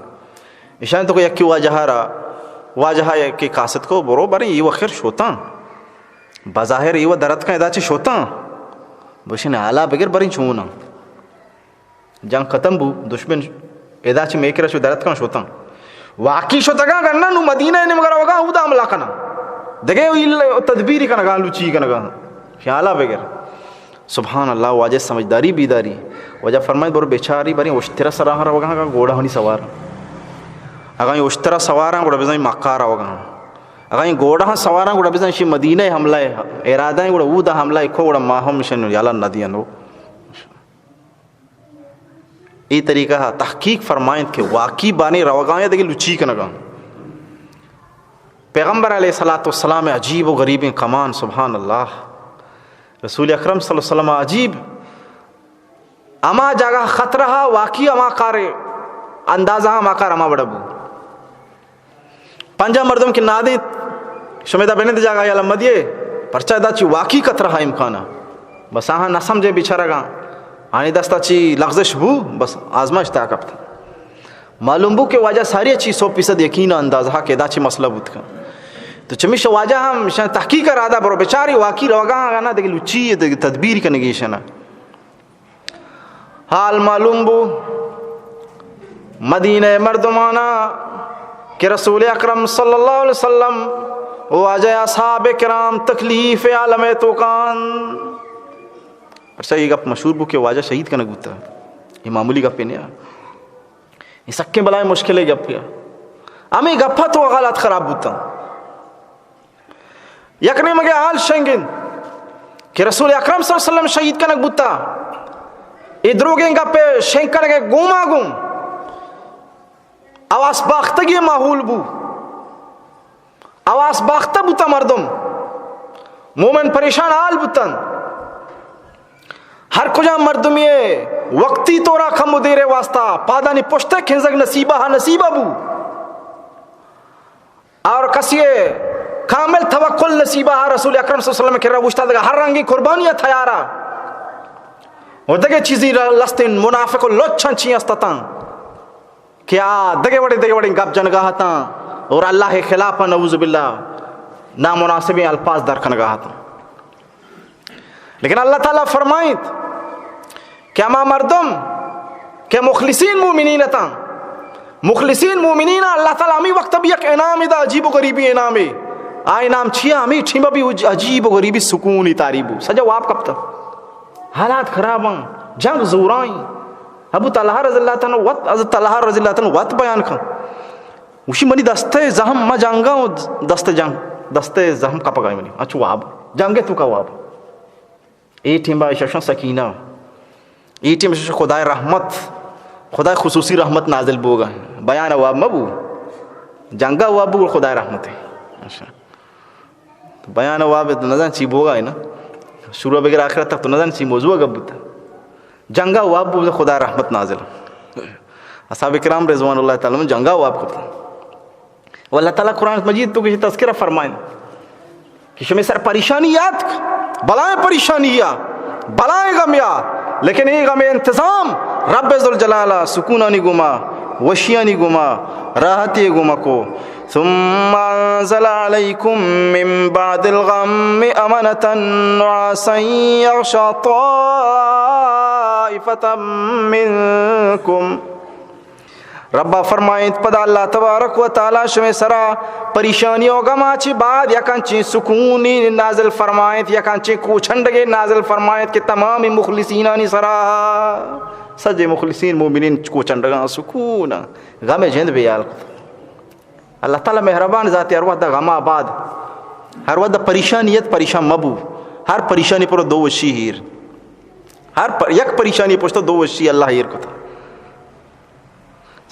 اشان تو یکی واجہ را، واجہ یکی قاصد کو برو بریں، یہ وخر شوتاں، بظاہر یہ و درت کن ادا چی شوتاں، بشن حالا بگر بریں چوناں۔ جنگ ختم بو، دشمن ادا چی میکرا شو درت کن شوتاں۔ واقعی شتگاں گنا نو مدینہ نے مگر وگا اودا حملہ کنا۔ دگے تدبیری کنگا، لوچی کنگا۔ خیالا بگر۔ سبحان اللہ، واجہ سمجھداری بیداری۔ واجہ فرمائے برو بیچاری بریں اشترا سراہ روگا گوڑا ہنی سوار۔ اگاں اشترا سواراں گوڑا بزاں مکہ روگا۔ اگاں گوڑا سواراں گوڑا بزاں شی مدینہ حملہ ارادہ گوڑا اودا حملہ کو گوڑا ما ہم شنو یالا ندیانو۔ اے طریقہ ء تحقیق فرمائنت کہ واقعی بانی روگاں یا دگہ لچی کنگاں۔ پیغمبر علیہ الصلوۃ والسلام عجیب و غریبیں کمان، سبحان اللہ۔ رسول اکرم صلی اللہ علیہ وسلم عجیب ہما جاگہ خطرہ واقعی ہما کار اندازہ ہما کار ہما وڑ بو۔ پنجاہ مردم کہ نادیں، شمے دا بنند جاگہ یا لمدیے، پرچا دا چی واقعی کترہ امکانا۔ بس آہاں نہ سمجھے بیچارگاں، آنی دستا چی لغزش بو، بس آزمائش تا کپت۔ معلوم بو کہ واجہ ساری چی سو فیصد یقین اندازہ کہ ادا چی مسئلہ بوت کن۔ تو چمیش واجہ ہم شان تحقیق را دا برو بچاری واقعی روگا ہاں نا دگہ لچی دگہ تدبیر کنگی شنا۔ حال معلوم بو مدینہ مردمانا کہ رسول اکرم صلی اللہ علیہ وسلم و واجہ اصحاب کرام تکلیف عالم توکان۔ پرچا یہ گپ مشہور بو کہ واجہ شہید کنگ بوتا، یہ معمولی گپ نہیں۔ یہ سکیں بلائیں مشکل گپ۔ ہمیں گپا تو حالات خراب بوتا۔ یک نیمگے حال شنگ انت کہ رسول اکرم صلی اللہ علیہ وسلم شہید کنگ بوتا۔ اے دروگیں گپے شنگ کنگے گوما گوں حواس باختگی ماحول بو۔ حواس باختہ بوتا مردم۔ مومن پریشان حال بوتن۔ ہر کجا مردمی وقتی طورا کم و دیرے واسطہ پادانی پشتے کھنزگ نصیبہ ہا نصیبہ بو۔ اور کسی کامل توکل نصیبہ ہا رسول اکرم صلی اللہ علیہ وسلم کرا اوشتادگا ہر رنگی قربانی تیارا۔ و دگہ چیزی را لستین منافق و لچن چی استتاں کہ آ دگہ وڑے دگہ وڑے گپ جنگا ہتاں اور اللہ خلاف نعوذ باللہ نامناسبیں الفاظ در کنگا ہتاں۔ لیکن اللہ تعالیٰ فرمائیت کہ ہما مردم کہ مخلصین مومنین اتاں، مخلصین مومنین اللہ تعالیٰ ہمیں وقت بھی یک انعام دا، عجیب و غریبی انعامے۔ آ انعام چیا؟ ہمیں ٹھیمہ بھی عج-، عجیب و غریبی سکونی تاری بو، سجا واب کپتا، حالات خراب ہیں، جنگ زورائیں۔ ابو طلحہ رضی اللہ تعالیٰ عنہ وت، حضرت طلحہ رضی اللہ تعالیٰ عنہ وت بیان کن، گوشی منی دستے زہم، ما جنگا و دست جنگ، دستے زہم کپگا منی، اچھو واب، جنگے تو کا واب۔ اے ٹیمبا ششن سکینہ، اے ٹیم شش خدائے رحمت، خدائے خصوصی رحمت نازل بوگا۔ بیان واب مبو، جنگا واب بو خدائے رحمت۔ اچھا۔ تو بیان واب تو نزان چی بوگا ہے نا، شروع بگر آخرت تک تو نزان چی موضوع گپ بوتا۔ جنگا واب بو خدائے رحمت نازل۔ اصحاب کرام رضوان اللہ تعالیٰ عنہم جنگا واب کپتا۔ و اللہ تعالیٰ قرآن مجید تو کسی تذکرہ فرمائیں کہ شمے سر پریشانی یات، بلائیں پریشانی یا، بلائیں غم یا، لیکن اے غم انتظام رب ذوالجلال سکونانی گما، وشیانی گما، راحتی گما کو۔ ثم انزل عليكم من بعد الغم أمنة نعاسا يغشى طائفة منكم۔ ربا فرمائیت، پدا اللہ تبارک و تعالیٰ شمے سرا پریشانی و غما چی بعد یک انچیں سکونی نازل فرمائیت، یک انچیں کوچنڈگے نازل فرمائیت کہ تمامی مخلصینانی سرا، سجے مخلصین مومنین کوچنڈگاں سکون، غم جند بیال کت۔ اللہ تعالیٰ مہربان ذاتے، ہر وہد غما بعد، ہر وہد پریشانی ات، پریشان مبو۔ ہر پریشانی پر دو وشی ہیر۔ ہر پر-، یک پریشانی پشت دو وشی اللہ ہیر کتا۔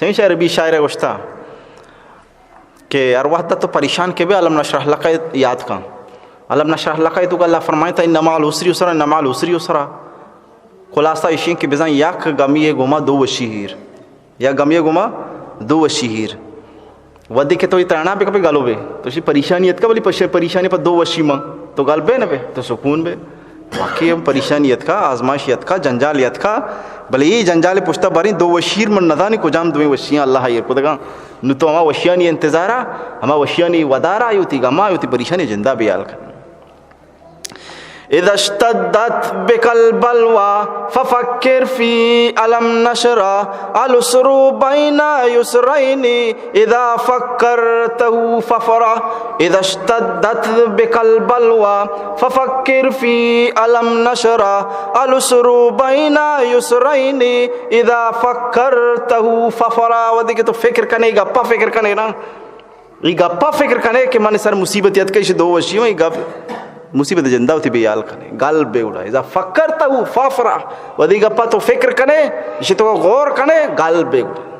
چمیشا عربی شاعر گوشتا کہ ہر وہد تو پریشان کے بے الم نشرح لک یاد کن۔ الم نشرح لک تو اللہ فرمائتا، ان مع العسر یسرا، ان مع العسر یسرا۔ خلاصہ اشی کہ بزن یک غمی گما دو وشی ہیر۔ یا غمی گما دو وشی ہیر۔ ودی کہ تو یہ ترانہ بکپے گلو بے۔ تو شی پریشانی اتکا، بلی پش-، پریشانی پر دو وشی ما۔ تو گل بے نہ بے، تو سکون بے۔ واقعی ہم پریشانی اتکا، آزمائش اتکا، جنجال اتکا۔ بلے یہ جنجال پشتا باریں دو وشی ہیر من نزانی کجام دوئیں وشیاں اللہ ہیر کتگا۔ نو تو ہما وشیانی انتظارا، ہما وشیانی ودارا، یوتی غما، یوتی پریشانی جندا بیال کن۔ اذا اشتدت بك البلوى ففكر في ألم نشرح العسر بين يسرين، إذا فكرته فافرح. إذا اشتدت بك البلوى ففكر في ألم نشرح العسر بين يسرين، إذا فكرته فافرح۔ ودی کہ تو فکر کنے، گپا فکر کنے نا، ای گپا فکر کنے کہ من سر مصیبت یتکا، ایشی دو وشی ہوں، ای گپ مصیبت جندا وتی بیال کنے، گل بے گڑا۔ اذا فکرته فافرح، ودی گپا تو فکر کنے، ایشی تو غور کنے، گل بے گڑا۔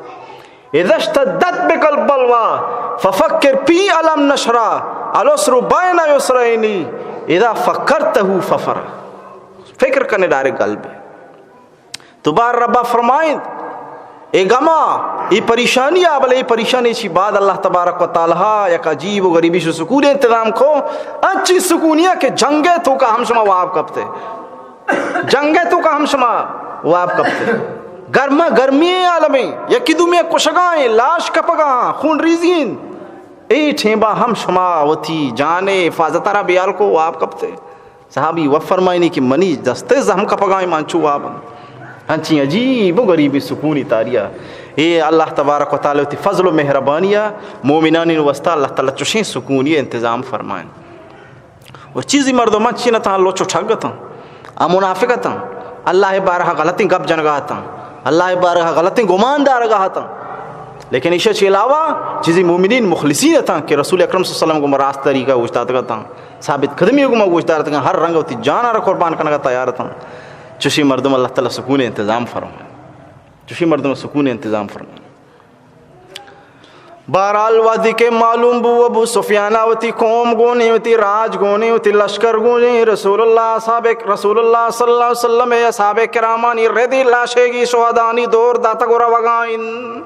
اذا اشتدت بك البلوى ففكر في ألم نشرح العسر بين يسرين، إذا فكرته فافرح۔ فکر کنے ڈائریکٹ گل بے۔ تو بار ربا فرمائیں، اے غما، اے پریشانی آ، بلے اے پریشانی چی بعد اللہ تبارک و تعالیٰ یک عجیب و غریبی شو سکون انتظام کو، انچی سکونیا کہ جنگے توکا ہم شما واب کپتے۔ جنگے توکا ہم شما واب کپتے۔ گرما گرمی عالمیں، یکی دومی کشگائیں، لاش کپگاں، خون ریزی انت۔ اے ٹھیمبا ہم شما وتی جان حفاظت را بیال کو واب کپتے۔ صحابی وف فرمائنی کہ منی دستے زہم کپگائیں، من چو واب۔ ہنچی عجیب و غریبی سکونی تاریا۔ اے اللہ تبارک و تعالی وتی فضل و مہربانیا مومنانی واسطہ اللہ تعالی چوشیں سکونی انتظام فرمائیں۔ و چیزی مردمان چی نتاں، لوچ و ٹھگ اتاں، آ منافق اتاں، اللہ بارہا غلطیں گپ جنگا اتاں، اللہ بارہا غلطیں گمان دارگا اتاں۔ لیکن ایشی چی علاوہ چیزی مومنین مخلصین اتاں کہ رسول اکرم صلی اللہ علیہ وسلم گوما راست طریقہ گوشتاتگ اتاں، ثابت قدمی گوما گوشتاتگاں، ہر رنگ وتی جانا را قربان کنگا تیار اتاں۔ چوشی مردم اللہ تعالی سکون انتظام فرمائے، چوشی مردم سکون انتظام فرمائے۔ بہرحال، وہدے کہ معلوم بو، ابو سفیان ء وتی قوم گونیں، وتی راج گونیں، وتی لشکر گونیں، رسول اللہ اصحاب، رسول اللہ صلی اللہ علیہ وسلم ء اصحاب کرامانی ردی لاشیگی شہدانی دور داتگ و روگا انت۔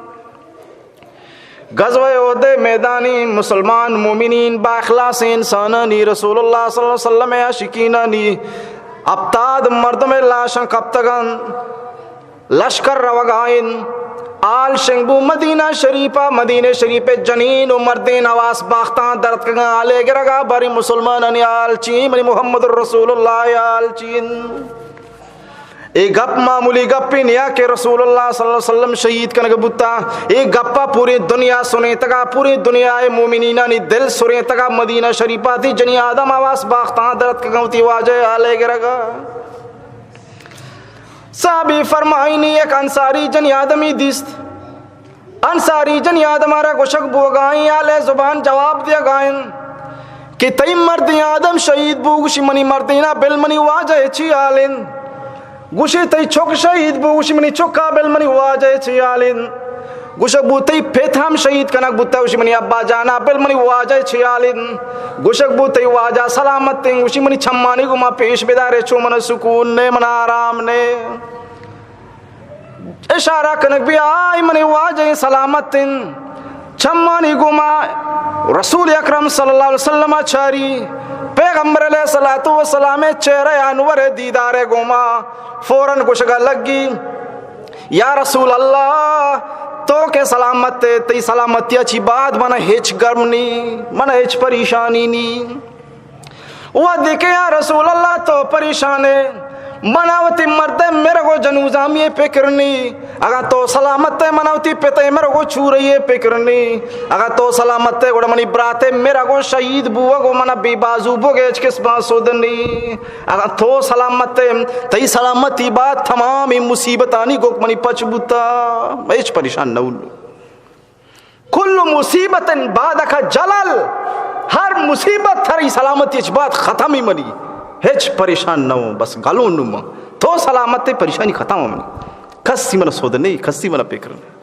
غزوہ احد ء میدانی مسلمان مومنین با اخلاص انسانانی رسول اللہ صلی اللہ علیہ وسلم ء عاشقینانی ہپتاد مردم ء لاشاں کپتگ انت۔ لشکر روگا انت۔ آل شنگ بو مدینہ شریفا، مدینہ شریف ء جنین و مردین حواس باختاں درتکگاں آلے گرگا، باریں مسلمانانی آل چی، منی محمد رسول اللہ آل چی۔ اے گپ معمولی گپے نیا کہ رسول اللہ صلی اللہ علیہ وسلم شہید کنگ بوتا۔ اے گپا پوری دنیا سنیتگا، پوری دنیا ء مومنینانی دل سرینتگا، مدینہ شریفا تی جنی آدم حواس باختاں درتکگاں وتی واجہ آلے گرگا۔ صحابی فرمائنی، یک انصاری جنی آدمی دیست۔ انصاری جنی آدم ء را گوشگ بوگائیں، آل ء زبان جواب دیگائیں کہ تئی مردین آدم شہید بو، گوشی منی مردینا بل منی واجہ چی حال انت؟ گوشی تئی چک شہید بو، گوشی منی چکا بل منی واجہ چی حال انت؟ گوشگ بو تئی پت ہم شہید کنگ بوتا، گوشی منی ابا جانا بل منی واجہ چی حال انت؟ گوشگ بو تئی واجہ سلامت انت، گوشی منی چمانی گوما پیش بدارے، چو من سکون نے، من آرام نے۔ اشارہ کنگ بی آئی منی واجہ سلامت انت۔ چمانی گوما رسول اکرم صلی اللہ علیہ وسلم چاری، پیغمبر علیہ الصلوۃ والسلام چہرہ انور دیدار گوما فوراً گوشگا لگی، یا رسول اللہ، تو کہ سلامت ئے، تئی سلامتی چی بعد من ہچ گرم نی، من ہچ پریشانی نی۔ وہدے کہ یا رسول اللہ تو پریشان ئے، منا وتی مردے مرگ و جنوزامی پکر نی۔ اگاں تو سلامت ئے، منا وتی پتے مرگ و چورئی پکر نی۔ اگاں تو سلامت ئے، گڑا منی براتے مرگ و شہید بوگ و منا بے بازو بوگ ہچ قسم سود نی۔ اگاں تو سلامت ئے، تئی سلامتی بعد تمامی مصیبتانی گوک منی پچ بوتا، ہچ پریشان نہ اوں۔ کل مصیبت بعدک جلل، ہر مصیبت تری سلامتی چ بعد ختم ہی منی، ہچ پریشان نہ ہوں، بس گلوں نوں من۔ تو سلامت ئے، پریشانی ختم ہی منی۔ کسی من سود نہیں، کسی من فکر نہیں۔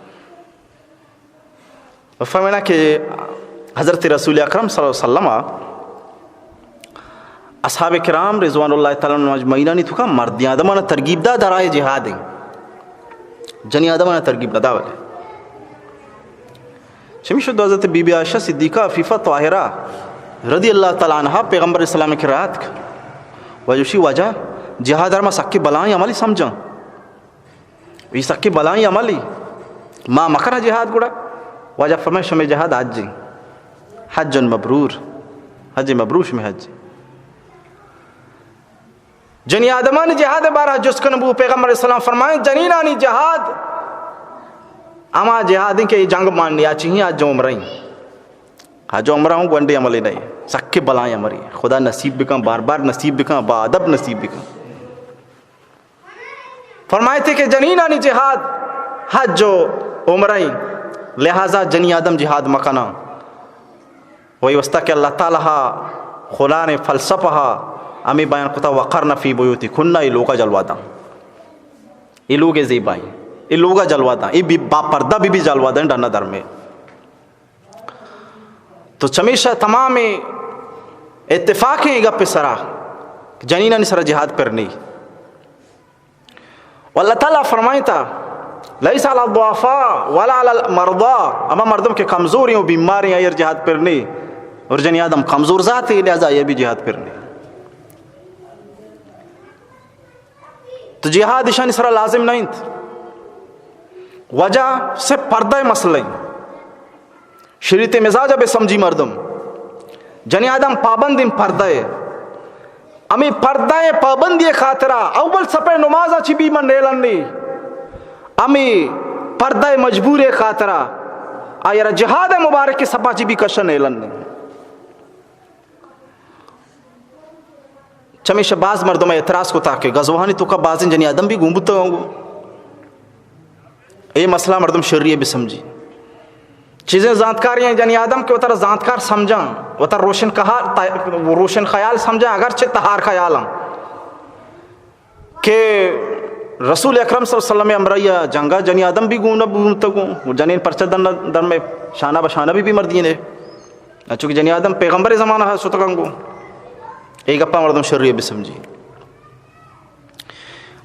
فرمائنا کہ حضرت رسول اکرم صلی اللہ علیہ وسلم اصحاب کرام رضوان اللہ تعالی عنہم اجمعینانی توکا مردین آدمانا ترغیب دا در راه جہاد ہیں۔ جنی آدمانا ترغیب ندا ولے۔ چمی شد حضرت بی بی عائشہ صدیقہ عفیفہ طاہرہ رضی اللہ تعالی عنہا پیغمبر اسلام کے رات واجہ شی واجہ جہاد ما سکی بلائیں عملی سمجھاں۔ اے سکیں بلائیں عملے، ما مکناں جہاد گڑا؟ واجہ فرمائے، شمے جہاد حج ایں، حج مبرور، حج مبرور شمے حج۔ جنی آدمانی جہاد بارہ جست کن بو، پیغمبر اسلام فرمائے، جنینانی جہاد ہما جہاد ایں کہ اے جنگ مان یا چی ایں، حج عمرہ ایں۔ حج عمرہ ہوں گونڈے عملے نہیں، سکیں بلائیں عملے۔ خدا نصیب بکن، بار بار نصیب بکن، با ادب نصیب بکن۔ فرمائیتے کہ جنینانی جہاد حج و عمرہ ایں، لہذا جنی آدم جہاد مکناں۔ وہی واسطہ کہ اللہ تعالی ہا قرآن فلسفہ ہا ہمیں بیان کتا، وقرن فی بیوتکن، اے لوگا جلوہ داں، اے لوگ زیبائیں، اے لوگا جلوہ داں، اے بی با پردہ بی بی جلوہ داں، ڈنا درمے۔ تو چمیشا تمام اتفاق ایں گپ سرا، جنینانی سرا جہاد پر نہیں۔ و اللہ تعالی فرمائیتا، لیس علی الضعفاء ولا علی المرضى، ہما مردم کہ کمزور ایں و بیمار ایں، آئیر جہاد پر نہیں۔ اور جنی آدم کمزور ذات ایں، لہذا آئیر بھی جہاد پر نہیں۔ تو جہاد اشانی سرا لازم نہ انت۔ وجہ صرف پردہ ءِ مسئلہ ایں۔ شریعت مزاج ءَ بہ سمجھی مردم۔ جنی آدم پابند ایں پردہ ءِ۔ ہمے پردہ ءِ پابندی ءِ خاطرا اول سپے نمازاں چی بی من نیلنی۔ ہمے پردہ ءِ مجبوری ءِ خاطرا آئی را جہاد ءِ مبارک ءِ سپا چی بی کشن نیلنی۔ چمیشہ باز مردم اعتراض کتا کہ غزوہانی توکا بازیں جنی آدم بی گون بوتگاں گوں۔ اے مسئلہ مردم شری ءَ بہ سمجھی۔ چیزیں زانتکاری ایں جنی آدم کہ وترا زانتکار سمجھاں، وترا روشن کہا-، تا-، روشن خیال سمجھاں، اگرچہ تہار خیالاں۔ کہ رسول اکرم صلی اللہ علیہ وسلم ءِ ہمراہی ءَ جنگ ءَ جنی آدم بی گون بوتگوں، جنین پرچہ دن در میں شانہ بہ شانہ بی بی مردینے۔ چونکہ جنی آدم پیغمبر ءِ زمانہ ءَ شتگاں گوں۔ اے گپا مردم شری ءَ بہ سمجھی۔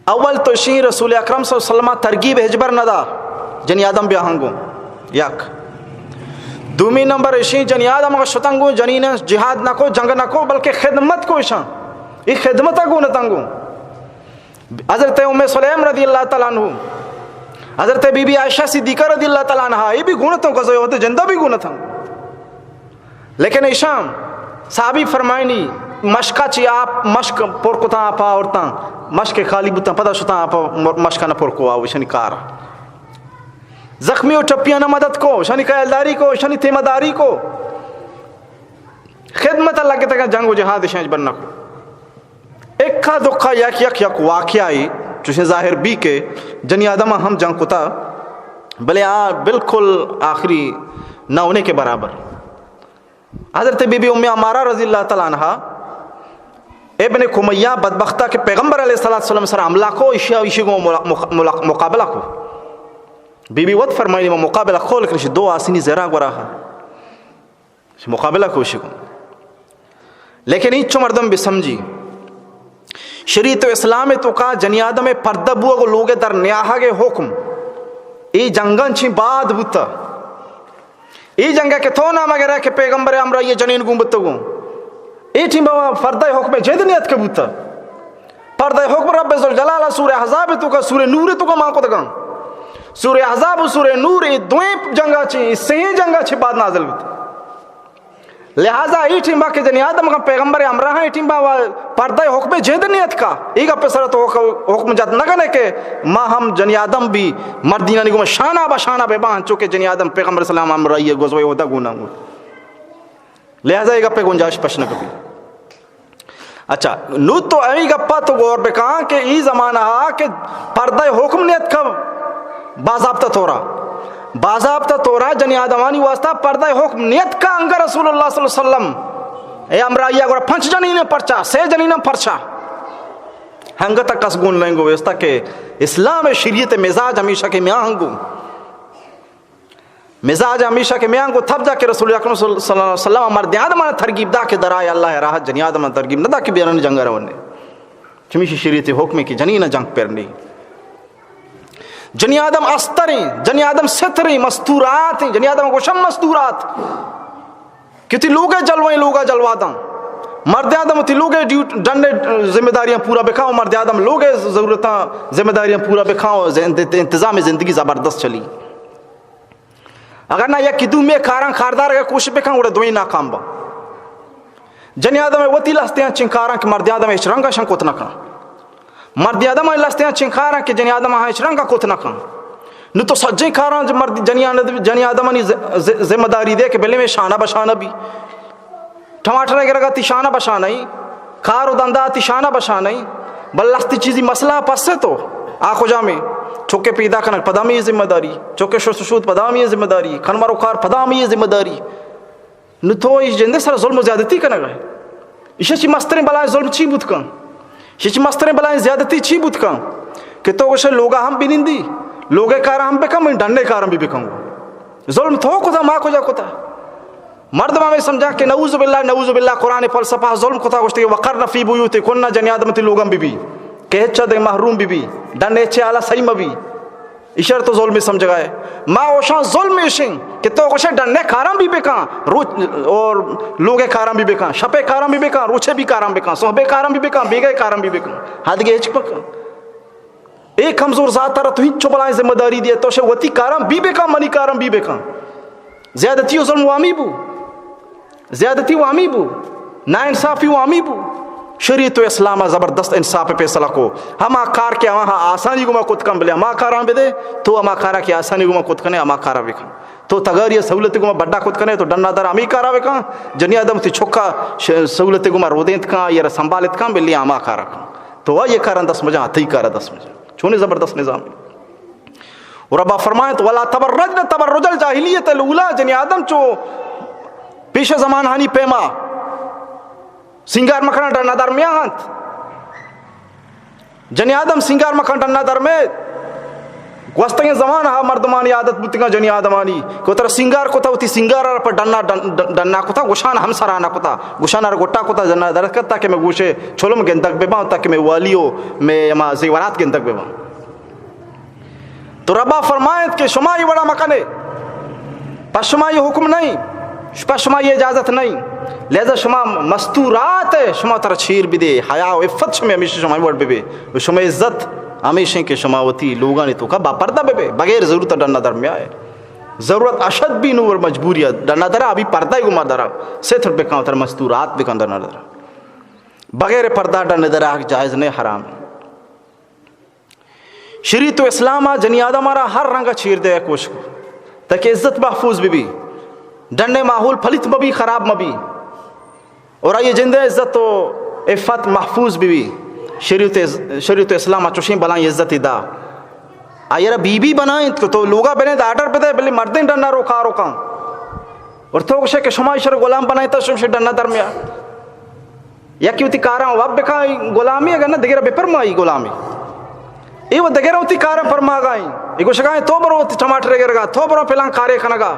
اول تو اشی رسول اکرم صلی اللہ علیہ وسلم ءَ ترغیب ہچبر نہ دا جنی آدم بیاہاں گوں۔ یک۔ دومی نمبر اشی جنی آدم اگر شتاں گوں جنین جہاد نہ کو، جنگ نہ کو، بلکہ خدمت کو اشاں۔ اے خدمت ءَ گون اتاں گوں۔ حضرت ام سلیم رضی اللہ تعالیٰ عنہ، حضرت بی بی عائشہ صدیقہ رضی اللہ تعالیٰ عنہا، اے بی گون اتاں، غزوہ احد جندہ بی گون اتاں۔ لیکن ایشاں صحابی فرمائنی، مشکا چی آپ، مشک پر کتاں، آپا آورتاں، مشک خالی بوتاں، پدا شتاں، آپا مشکا نہ پر کو، آو ایشانی کار۔ زخمی و ٹپیاں نہ مدد کو، ایشانی خیالداری کو، ایشانی تیمہ داری کو۔ خدمت ءَ لگتگاں، جنگ و جہاد ایشاں ہچبر نہ کو۔ اکا دکا یک، یک، یک واقعہ ای چوشیں ظاہر بی کہ جنی آدم ہم جنگ کتا، بلے آ بالکل آخری نہ ہونے کے برابر۔ حضرت بی بی ام عمارہ رضی اللہ تعالیٰ عنہا ابن کمیہ بدبختہ کہ پیغمبر علیہ الصلوۃ والسلام سر حملہ کو، ایشی، ایشی گوں ملا-، مخ-، ملا-، مقابلہ کو۔ بی بی وت فرمائنی، ما مقابلہ کو، لیکن ایشی دو آسنی زرا گورا ہا۔ مقابلہ کو ایشی گوں۔ لیکن اینچو مردم بہ سمجھی، شریعت و اسلام ءِ توکا جنی آدم ءِ پردہ بوگ و لوگ ءِ در نیاہگ ءِ حکم اے جنگاں چی بعد بوتا۔ اے جنگ ءَ کہ تو نام گرئے کہ پیغمبر ءِ ہمراہی ءَ جنین گون بوتگوں، اے ٹیم بابا پردہ ءِ حکم ءَ جند نیتکہ بوتا۔ پردہ ءِ حکم رب ذوالجلال ءَ سورہ احزاب ءِ توکا، سورہ نور ءِ توکا مان کتگاں۔ سورہ احزاب و سورہ نور اے دوئیں جنگا چی، اے سہیں جنگا چی بعد نازل بوت۔ لہذا اے ٹیما کہ جنی آدم اگاں پیغمبر ءِ ہمراہاں، اے ٹیما وا پردہ ءِ حکم ءَ جند نیتکا، اے گپ ءِ سرا تو حکم، حکم جت نہ کنے کہ ما ہم جنی آدم بی مردینانی گوما شانہ بہ شانہ بہ باں، انچو کہ جنی آدم پیغمبر اسلام ہمراہی ءَ غزوہ احد ءَ گون اتاں۔ لہذا اے گپ ءِ گنجائش پش نہ کپی۔ اچھا، نوں تو اے گپا تو غور بکاں کہ اے زمانہ ءَ کہ پردہ ءِ حکم نیتکا باضابطہ طورا، باضابطہ طورا جنی آدمانی واسطہ پردہ ءِ حکم نیتکا، انگا رسول اللہ صلی اللہ علیہ وسلم ءِ ہمراہی ءَ گڑا پنچ جنین پرچا، سے جنین پرچا؟ ہنگت کس گون لنگو ویستا کہ اسلام ءِ شریعت ءِ مزاج ہمیشہ کہ میاں ہنگو۔ مزاج ہمیشہ کہ میاں گوں تب جا کہ رسول اکرم صلی اللہ علیہ وسلم مرد آدم ءَ ترغیب دا کہ درائے اللہ ءِ راہ ءَ، جنی آدم ءَ ترغیب نہ دا کہ بیرن جنگ ءَ رونے۔ چمیشی شریعت ءِ حکم ایں کہ جنین ءَ جنگ پر نی۔ جنی آدم استریں، جنی آدم ستریں، مستورات ایں، جنی آدم گوشم مستورات۔ کہ تی لوگ ءِ جلوہ ایں، لوگ ءَ جلوہ داں۔ مرد آدم تی لوگ ءِ ڈیوٹ-، ڈنڈ ءِ ذمہ داریاں پورا بکاں و مرد آدم لوگ ءِ ضرورتاں ذمہ داریاں پورا بکاں و زند-، انتظام زندگی زبردست چلی۔ اگر نہ یکی دومی کاراں کاردار اگر کوشش بکن، گڑا دوئیں ناکام با۔ جنی آدم ءِ وتی لستیاں چنکاراں کہ مرد آدم ءَ ہچ رنگ ءَ شن کت نہ کن۔ مرد آدم ءِ لستیاں چنکاراں کہ جنی آدم ءَ ہچ رنگ ءَ کت نہ کن۔ نو تو سجیں کاراں ج-، مرد، جنی آدم، جنی آدمانی ز-، ز-، ذمہ داری دے کہ بلے میں شانہ بشانہ بی۔ ٹماٹر ءِ گرگا تی شانہ بشانہ ایں، کار و دندا تی شانہ بشانہ ایں، بل لستی چیزی مسئلہ پسے تو آ کجا میں چوکے پیدا کنگ پدا ہمے ذمہ داری، چوکے شست شود پدا ہمے ذمہ داری، کھن مرو کار پدا ہمے ذمہ داری۔ نو تو ایش جندے سر ظلم و زیادتی کنگ ءَ۔ ایشی چی مستریں بلائیں ظلم چی بوت کن؟ ایشی چی مستریں بلائیں زیادتی چی بوت کن؟ کہ تو گوشے لوگا ہم بنندی، لوگے کارا ہم بکن، من ڈنے کارا بھی بکن۔ ظلم تو کتا، ما کجا کتا؟ مردم ہمیں سمجھا کہ نعوذ باللہ، نعوذ باللہ، قرآن فلسفہ ظلم کتا، گوشتے کہ وقرن فی بیوتکن، جنی آدم تی لوگم بی بی، کہ ہچ دے محروم بی بی، ڈن ہچ حالا صحیح مبی۔ ایشر تو ظلم سمجھگا ہے۔ ما اوشان ظلم ایشن کہ تو گوشے ڈنے کارم بی بکن، روچ، اور لوگے کارم بی بکن، شپے کارم بی بکن، روچے بی کارم بکن، صحبے کارم بی بکن، بیگے کارم بی بکن، حد گے ہچ بکن۔ اے کمزور ذات ءَ را تو ہنچو بلائیں ذمہ داری دیئے، تو شے وتی کاراں بی بکن، منی کاراں بی بکن۔ زیادتی و ظلم وامی بو، زیادتی وامی بو، ناانصافی وامی بو۔ شریعت و اسلام ءَ زبردست انصاف ءِ فیصلہ کو۔ ہما کار کہ آہاں آسانی گوما کت کن، بلے ہما کاراں بدے، تو ہما کاراں کہ آسانی گوما کت کنے، ہما کاراں بکن۔ تو تگاری ءَ سہولت گوما بڈا کت کنے، تو ڈنا در ہمے کاراں بکن۔ جنی آدم وتی چکا ش-، سہولت گوما رودینت کن، آئی ءَ را سنبھالت کن، بلے ہما کاراں کن۔ تو آئی کاراں دست مجن، تئی کاراں دست مجن۔ چونیں زبردست نظام۔ و ربا فرمائنت، ولا تبرجن تبرج الجاہلیت الاولی، جنی آدم چو پیش زمانہانی پیما سینگار مکناں، ڈنا در میاہنت۔ جنی آدم سینگار مکن، ڈنا در مئے۔ گوستگیں زمانہا مردمانی عادت بوتگاں، جنی آدمانی، کہ وترا سینگار کتا، وتی سینگار ءَ را پہ ڈنا، ڈن-، ڈن-، ڈنا کتا، گوشان ہم سرا نہ کتا، گوشان ءَ را گٹا کتا، ڈنا در کتا کہ مئے گوشے چلم گندگ بہ باں، تاکہ مئے والی و مئے ہما زیورات گندگ بہ باں۔ تو ربا فرمائنت کہ شما اے وڑا مکنے، پہ شما اے حکم نہیں، پہ شما اے اجازت نہیں، لہذا شما مستورات ئے، شما ترا چیر بدے، حیا و عفت شما ہمیشہ شما وڑ ببے، و شما عزت ہمیشہ کہ شما وتی لوگانی توکا با پردہ ببے، بغیر ضرورت ڈنا در میائے۔ ضرورت اشد بی نو، مجبوری ڈنا درا، ابھی پردہ گما درا، ستر بکن، تر مستورات بکن ڈنا درا۔ بغیر پردہ ڈنا درا جائز نہیں، حرام۔ شریعت و اسلام ءَ جنی آدم ءَ را ہر رنگ ءَ چیر دے کوشش کو، تاکہ عزت محفوظ بہ بی، ڈنے ماحول پلیت مہ بی، خراب مہ بی، اور آئی جند ءِ عزت و عفت محفوظ بہ بی۔ شریعت، شریعت اسلام ءَ چوشیں بلائیں عزت دا۔ آئی را بی بی بنائیں کہ تو لوگا بنے دا آرڈر بدے، بلے مردیں ڈنا رو کارو کن۔ اور تو گوشے کہ شما ایشرا غلام بنائیں تا شمشے ڈنا در میا۔ یکی وتی کاراں واب بکن، غلامی، اگر نہ دگرا بپرمائی غلامی۔ اے و دگرا وتی کاراں پرماگائیں۔ اے گوشگائیں تو برو وتی ٹماٹر گرگا، تو برو پلان کارے کنگا۔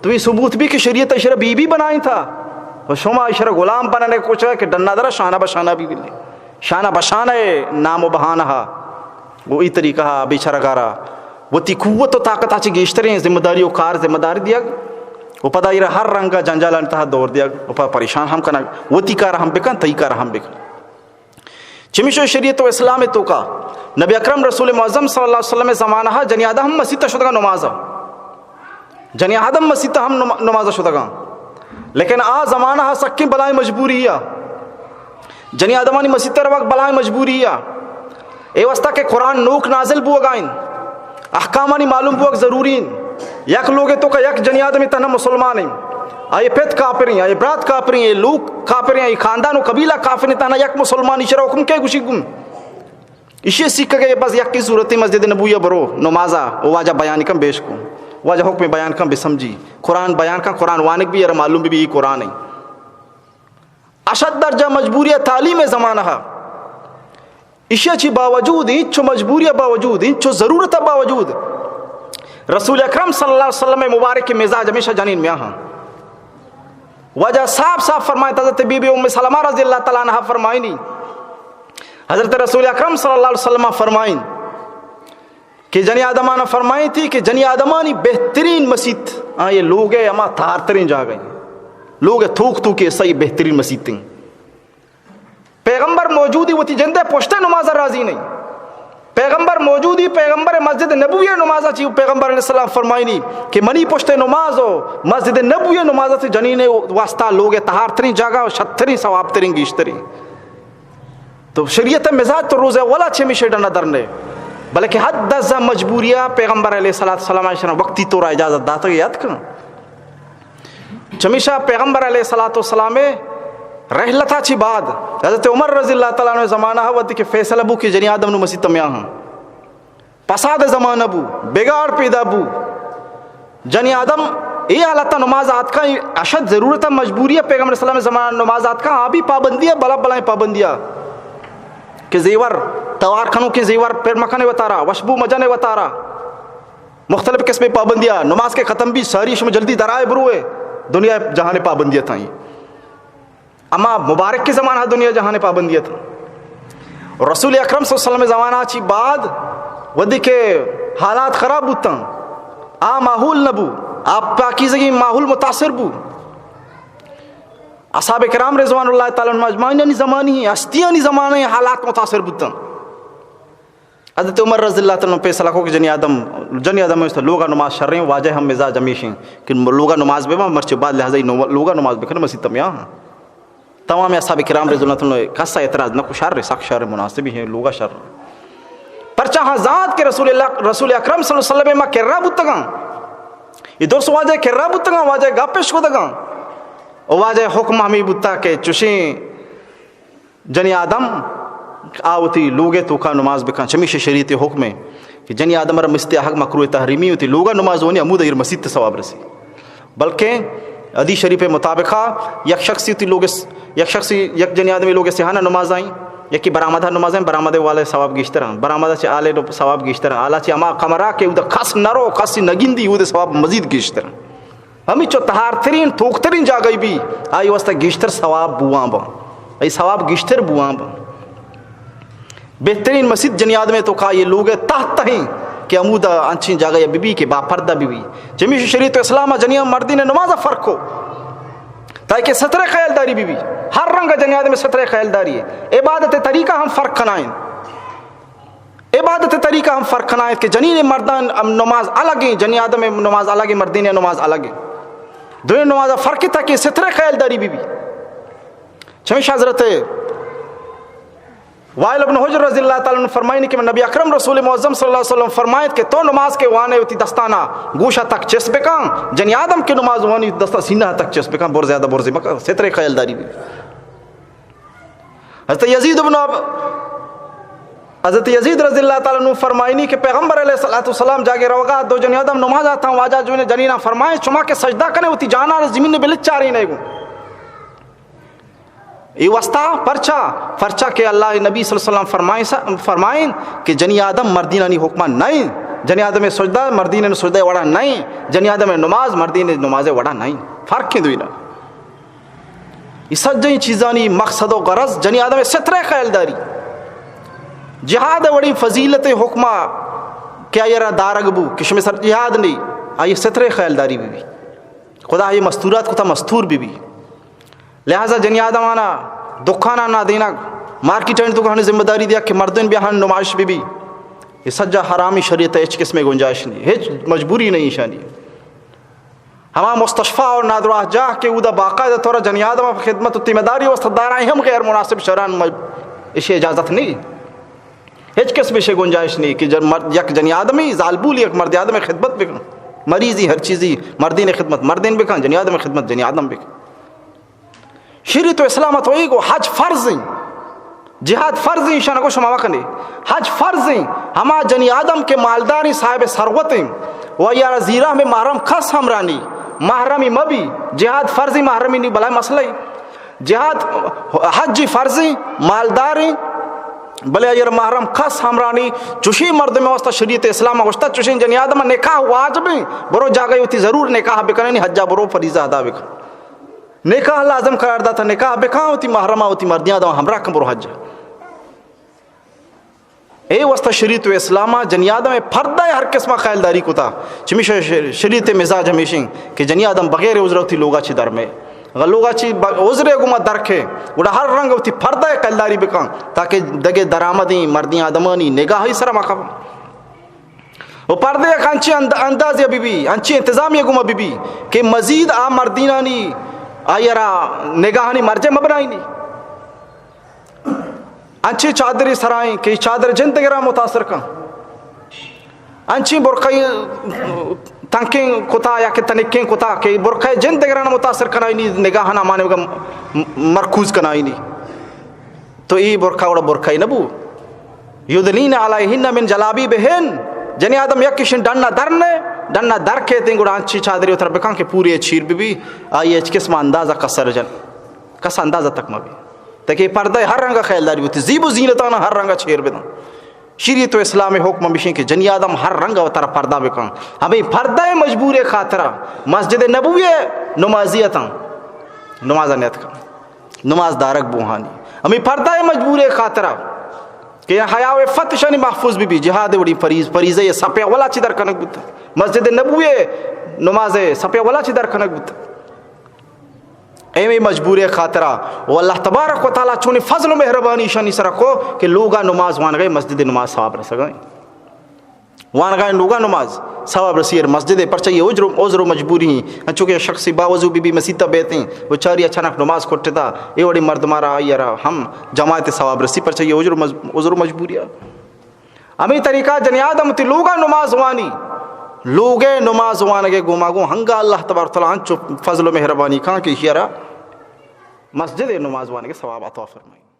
تو اے ثبوت بی کہ شریعت ایشرا بی بی بنائیں تا۔ و شما ایشرا غلام بننے کوشش کہ ڈنا درا شانہ بشانہ بی بلے۔ شانہ بشانہ نام و بہانہ ہا۔ گوں اے طریقہ ءَ بیچارگا را وتی قوت و طاقت ءَ چہ گیشتریں ذمہ داری و کار ذمہ داری دیگ و پدا ایرا ہر رنگ ءَ جنجالانی تہا دور دیگ و پدا پریشان ہم کنگ، وتی کار ہم بکن، تئی کار ہم بکن۔ چمیشو شریعت و اسلام توکا نبی اکرم رسول معظم صلی اللہ علیہ وسلم زمانہ ءَ جنی آدم ہم مسیت ءَ شدگا نماز ءَ۔ جنی آدم مسیت ءَ ہم نما-، نماز ءَ شتگاں۔ لیکن آ زمانہ ءَ سکیں بلائیں مجبوری ءَ۔ جنی آدمانی مسیت ءَ روگ بلائیں مجبوری ءَ۔ اے واسطہ کہ قرآن نوک نازل بوگا انت۔ احکامانی معلوم بوگ ضروری انت۔ یک لوگے توکا یک جنی آدمی تہنا مسلمان انت۔ آئی پت کافر انت، آئی برات کافر انت، اے لوگ کافر انت، آئی خاندان و قبیلہ کافر انت، تہنا یک مسلمان ایشرا حکم کے گوشی گم۔ ایشی سیکھگے بس یکی صورتی مسجد نبوی برو نمازا و واجہ بیان کن بیش کو، واجہ حکم بیان کن بسمجھی، قرآن بیان کن، قرآن وانگ بی، ارا معلوم بی، بی اے قرآن ہے۔ اشد درجہ مجبوری تعلیم زمانہ۔ ایشی چی باوجود، انچو مجبوری باوجود، انچو ضرورت باوجود، رسول اکرم صلی اللہ علیہ وسلم مبارک مزاج ہمیشہ جنین میاں ہاں۔ واجہ صاف صاف فرمائیں، حضرت بی بی ام سلمہ رضی اللہ تعالی عنہا فرمائنی، حضرت رسول اکرم صلی اللہ علیہ وسلم فرمائیں کہ جنی آدمانا فرمائیں تھی کہ جنی آدمانی بہترین مسیت، ہاں، یہ لوگ ہے ہما تہارترین جاگہ ہیں، لوگ ہے توک توک کے صحیح بہترین مسیت ہیں۔ پیغمبر موجودی وتی جندے پشتے نماز راضی نہیں۔ پیغمبر موجودی، پیغمبر مسجد نبوی نماز چی، پیغمبر علیہ السلام فرمائنی کہ منی پشتے نماز و مسجد نبوی نماز سے جنین واسطہ لوگ تہارترین جاگہ و شترین ثوابترین گیشترین۔ تو شریعت مزاج تو روز اولا چمیشے ڈنا درنے، بلکہ حد از مجبوریہ پیغمبر علیہ الصلوۃ والسلام اشنا وقتی طور اجازت داتگ یاد کن۔ چمیشا پیغمبر علیہ الصلوۃ والسلام رحلتا چی بعد حضرت عمر رضی اللہ تعالی عنہ زمانہ وقتی کہ فیصلہ بو کہ جنی آدم نو مسیت میاں ہاں، فساد زمانہ بو، بگاڑ پیدا بو۔ جنی آدم اے حالت نماز آتکا، اشد ضرورت مجبوری پیغمبر اسلام زمانہ نماز آتکا، آ بھی پابندی ہے، بلا بلائیں پابندی ہے کہ زیور توار کنو کہ زیور پر مکنے وتارا، وشبو مجنے وتارا، مختلف قسم پابندی ہے۔ نماز کے ختم بھی ساری شما جلدی درائے بروے، دنیا جہان پابندی تھائیں۔ اما مبارک کے زمانہ دنیا جہان پابندی ات۔ رسول اکرم صلی اللہ علیہ وسلم زمانہ چی بعد ودی کے حالات خراب بوتن، آ ماحول نبو، آ پاکیزگی ماحول متاثر بو۔ اصحاب کرام رضوان اللہ تعالی عنہم اجمعین زمانی، ہستیانی زمانے حالات متاثر بوتن۔ حضرت عمر رضی اللہ تعالی عنہ فیصلہ کو کہ جنی آدم، جنی آدم است لوگا نماز شریں، واجہ ہم مزاج ہمیشیں کہ لوگا نماز ببا، مرچی بعد لہذا لوگا نماز بکن مسیت میاں۔ تمام اصحاب کرام رضی اللہ تعالی عنہ کسا اعتراض نہ کو، شر، سخت شر، مناسب ہیں، لوگا شر۔ پرچا ہاں زانت کہ رسول اللہ، رسول اکرم صلی اللہ علیہ وسلم ما کرا بوتگاں، یہ درس واجہ کرا بوتگاں، واجہ گپش کتگاں، و واجہ حکم ہمیں بوتا کہ چشیں جنی آدم آ وتی لوگے توکا نماز بکن۔ چمیشی شریعت حکم ہے کہ جنی آدم را مسیت حق مکروہ تحریمی، وتی لوگا نماز ونی، ہمود ایر مسیت ثواب رسی۔ بلکہ حدیث شریف مطابقا یک شخصی وتی لوگ س-، یک شخصی، یک جنی آدمی لوگ سیاہانا نماز آئیں، یکی برآمدہ نماز آئیں، برآمدے والے ثواب گیشتر ہیں، برآمدہ چہ آلے ثواب گیشتر ہیں، آلا چہ ہما کمرہ کہ اود کس نرو، کس نگندی، اود ثواب مزید گیشتر ہیں۔ ہمینچو تہارترین، توکترین جاگہی بی، آئی واسطہ گیشتر ثواب بوان با، آئی ثواب گیشتر بوان با۔ بہترین مسیت جنی آدمے توکا یہ لوگ تحت ہیں کہ ہمودا انچین جاگہ بی بی کہ با پردہ بی بی۔ چمیشی شریعت و اسلام جنیاں مردین نماز فرق کو، تاکہ سترے خیال داری بی بی۔ ہر رنگ جنی آدم سترے خیال داری ہے۔ عبادت طریقہ ہم فرق کنائیں۔ عبادت طریقہ ہم فرق کنائیں کہ جنین مردان ہم نماز الگ ہیں، جنی آدم نماز الگ ہیں، مردین نماز الگ ہیں۔ دوئیں نماز فرق تھا کہ سترے خیال داری بی بی۔ چمیش حضرت وائل ابن حجر رضی اللہ تعالی عنہ فرمائنی کہ من نبی اکرم رسول معظم صلی اللہ علیہ وسلم فرمائیت کہ تو نماز کے وانے وتی دستانا گوشا تک چست بکن، جنی آدم کے نماز وانی دستا سینہ تک چست بکن، بر زیادہ برزی مکن، سترے خیال داری بی بی۔ حضرت یزید ابن اب-، حضرت یزید رضی اللہ تعالی عنہ فرمائنی کہ پیغمبر علیہ الصلوۃ والسلام جاگے روگا دو جنی آدم نماز آتاں، واجہ جو جنینا فرمائیں، شما کہ سجدہ کنے وتی جانا زمین بلچارے نہیں گو۔ اے واسطہ پرچا، پرچا کہ اللہ نبی صلی اللہ علیہ وسلم فرمائیں، فرمائیں کہ جنی آدم مردینانی حکمہ نہیں، جنی آدم سجدہ مردین سجدہ وڑا نہیں، جنی آدم نماز مردین نماز وڑا نہیں۔ فرق ہیں دوینا۔ یہ سجیں چیزانی مقصد و غرض جنی آدم سترے خیال داری۔ جہاد وڑی فضیلت حکمہ کہ آئی را دارگ بو، کہ شمے سر جہاد نہیں، آئی سترے خیال داری بی بی۔ خدا یہ مستورات کو تا مستور بی بی۔ لہذا جنی آدمانا دکانا نہ دینا، مارکیٹ اینڈ تو ہن ذمہ داری دیا کہ مردین بیا ہن نمائش بی بی۔ یہ سجا حرامی، شریعت ہچ قسم گنجائش نہیں، ہچ مجبوری نہیں شانی۔ ہما مستشفی اور نادراہ جاہ کہ اودا باقاعدہ طور جنی آدم خدمت و تیمداری واسطہ دارائیں ہم غیر مناسب شرعاً مج-، اشی اجازت نہیں۔ ہچ قسم اشی گنجائش نہیں کہ جن مرد، یک جنی آدمی، زالبول یک مرد آدم خدمت بکن، مریضی ہر چیزی مردین خدمت مردین بکن، جنی آدم خدمت جنی آدم بکن۔ شریعت و اسلام تو ایگو حج فرض ہیں، جہاد فرض ہیں، شان کو شما وکنے۔ حج فرض ہیں، ہما جنی آدم کے مالدار ہیں، صاحب ثروت ہیں، و یارا زیرا میں محرم کس ہمراہ نہیں، محرمی مبی، جہاد فرض ہیں، محرمی نہیں، بلائے مسئلہ ہیں۔ جہاد، حج فرض ہیں، مالدار ہیں، بلے اگر محرم کس ہمراہ نہیں، چوشیں مردم واسطہ شریعت اسلام گوشتا، چوشیں جنی آدم نکاح واجب ہیں، برو جاگہ ہوتی ضرور نکاح بکننی، حجا برو فریضہ ادا بکن۔ نکاح لازم قرار داتا، نکاح بکن، وتی محرمہ، وتی مردین آدم ہمراہ کن، برو حج۔ اے واسطہ شریعت و اسلام جنی آدم پردہ ہر قسم خیال داری کتا۔ چمیش ش-، شریعت مزاج ہمیشیں کہ جنی آدم بغیر عذر وتی لوگا چی در میں۔ اگر لوگا چی ب-، عذر گما در کے، گڑا ہر رنگ وتی پردہ خیال داری بکن، تاکہ دگے درآمدیں مردین آدمانی نگاہی سر مکن۔ و پردہ یک انچیں اند-، اندازے بی بی، انچیں انتظامی گما بی بی کہ مزید آ مردینانی آئی را نگاہانی مرجع مبنائینی۔ انچیں چادری سرائیں کہ چادر جند دگراں متاثر کن۔ انچیں برقعی تنکیں کتا یا کہ تنکیں کتا کہ برقع جند دگراں متاثر کنائینی، نگاہنا مانے مرکوز کنائینی۔ تو ای برقع وڑا برقعی نبو۔ یدنین علیہن من جلابیبہن۔ جنی آدم یک کشن ڈنا در نے، ڈنا در کیتیں گڑا انچی چادری اتر بکن کہ پوری چیر بی بی، آئی ہچ قسم اندازہ کسر جن، کس اندازہ تک مبی۔ تاکہ پردہ ہر رنگ خیال داری بوتی، زیب و زینتانا ہر رنگ چیر بدن۔ شریعت و اسلام حکم ہمیشیں کہ جنی آدم ہر رنگ وتر پردہ بکن۔ ہمیں پردہ مجبور خاطرہ مسجد نبوی نمازی اتاں، نماز نیت کن۔ نماز دارگ بوہانی۔ ہمیں پردہ مجبور خاطرہ کہ حیا و عفت شانی محفوظ بی بی، جہاد وڑی فریض، فریضہ سپے اولا چی در کنگ بوتا۔ مسجد نبوی نماز سپے اولا چی در کنگ بوتا۔ ایمے مجبوری خاطرا و اللہ تبارک و تعالی چونیں فضل و مہربانی ایشانی سرا کو کہ لوگا نماز وانگئے مسجد نماز ثواب رسگئے۔ وانگا لوگا نماز ثواب رسی، مسجد پرچہ یہ عذر، عذر و مجبوری ہیں۔ انچو کہ شخصی باوضو بی بی مسیتا بیتیں و چاری اچانک نماز کٹتا، اے وڑی مردمارا آئیرا ہم جماعت ثواب رسی، پرچہ یہ عذر و مج-، عذر و مجبوری ہے۔ ہمیں طریقہ جنی آدم تی لوگا نماز وانی، لوگے نماز وانگے گوما گو ہنگا اللہ تبارک و تعالی انچو فضل و مہربانی کان کہ ایشی را مسجد نماز وانگے ثواب عطا فرمائی۔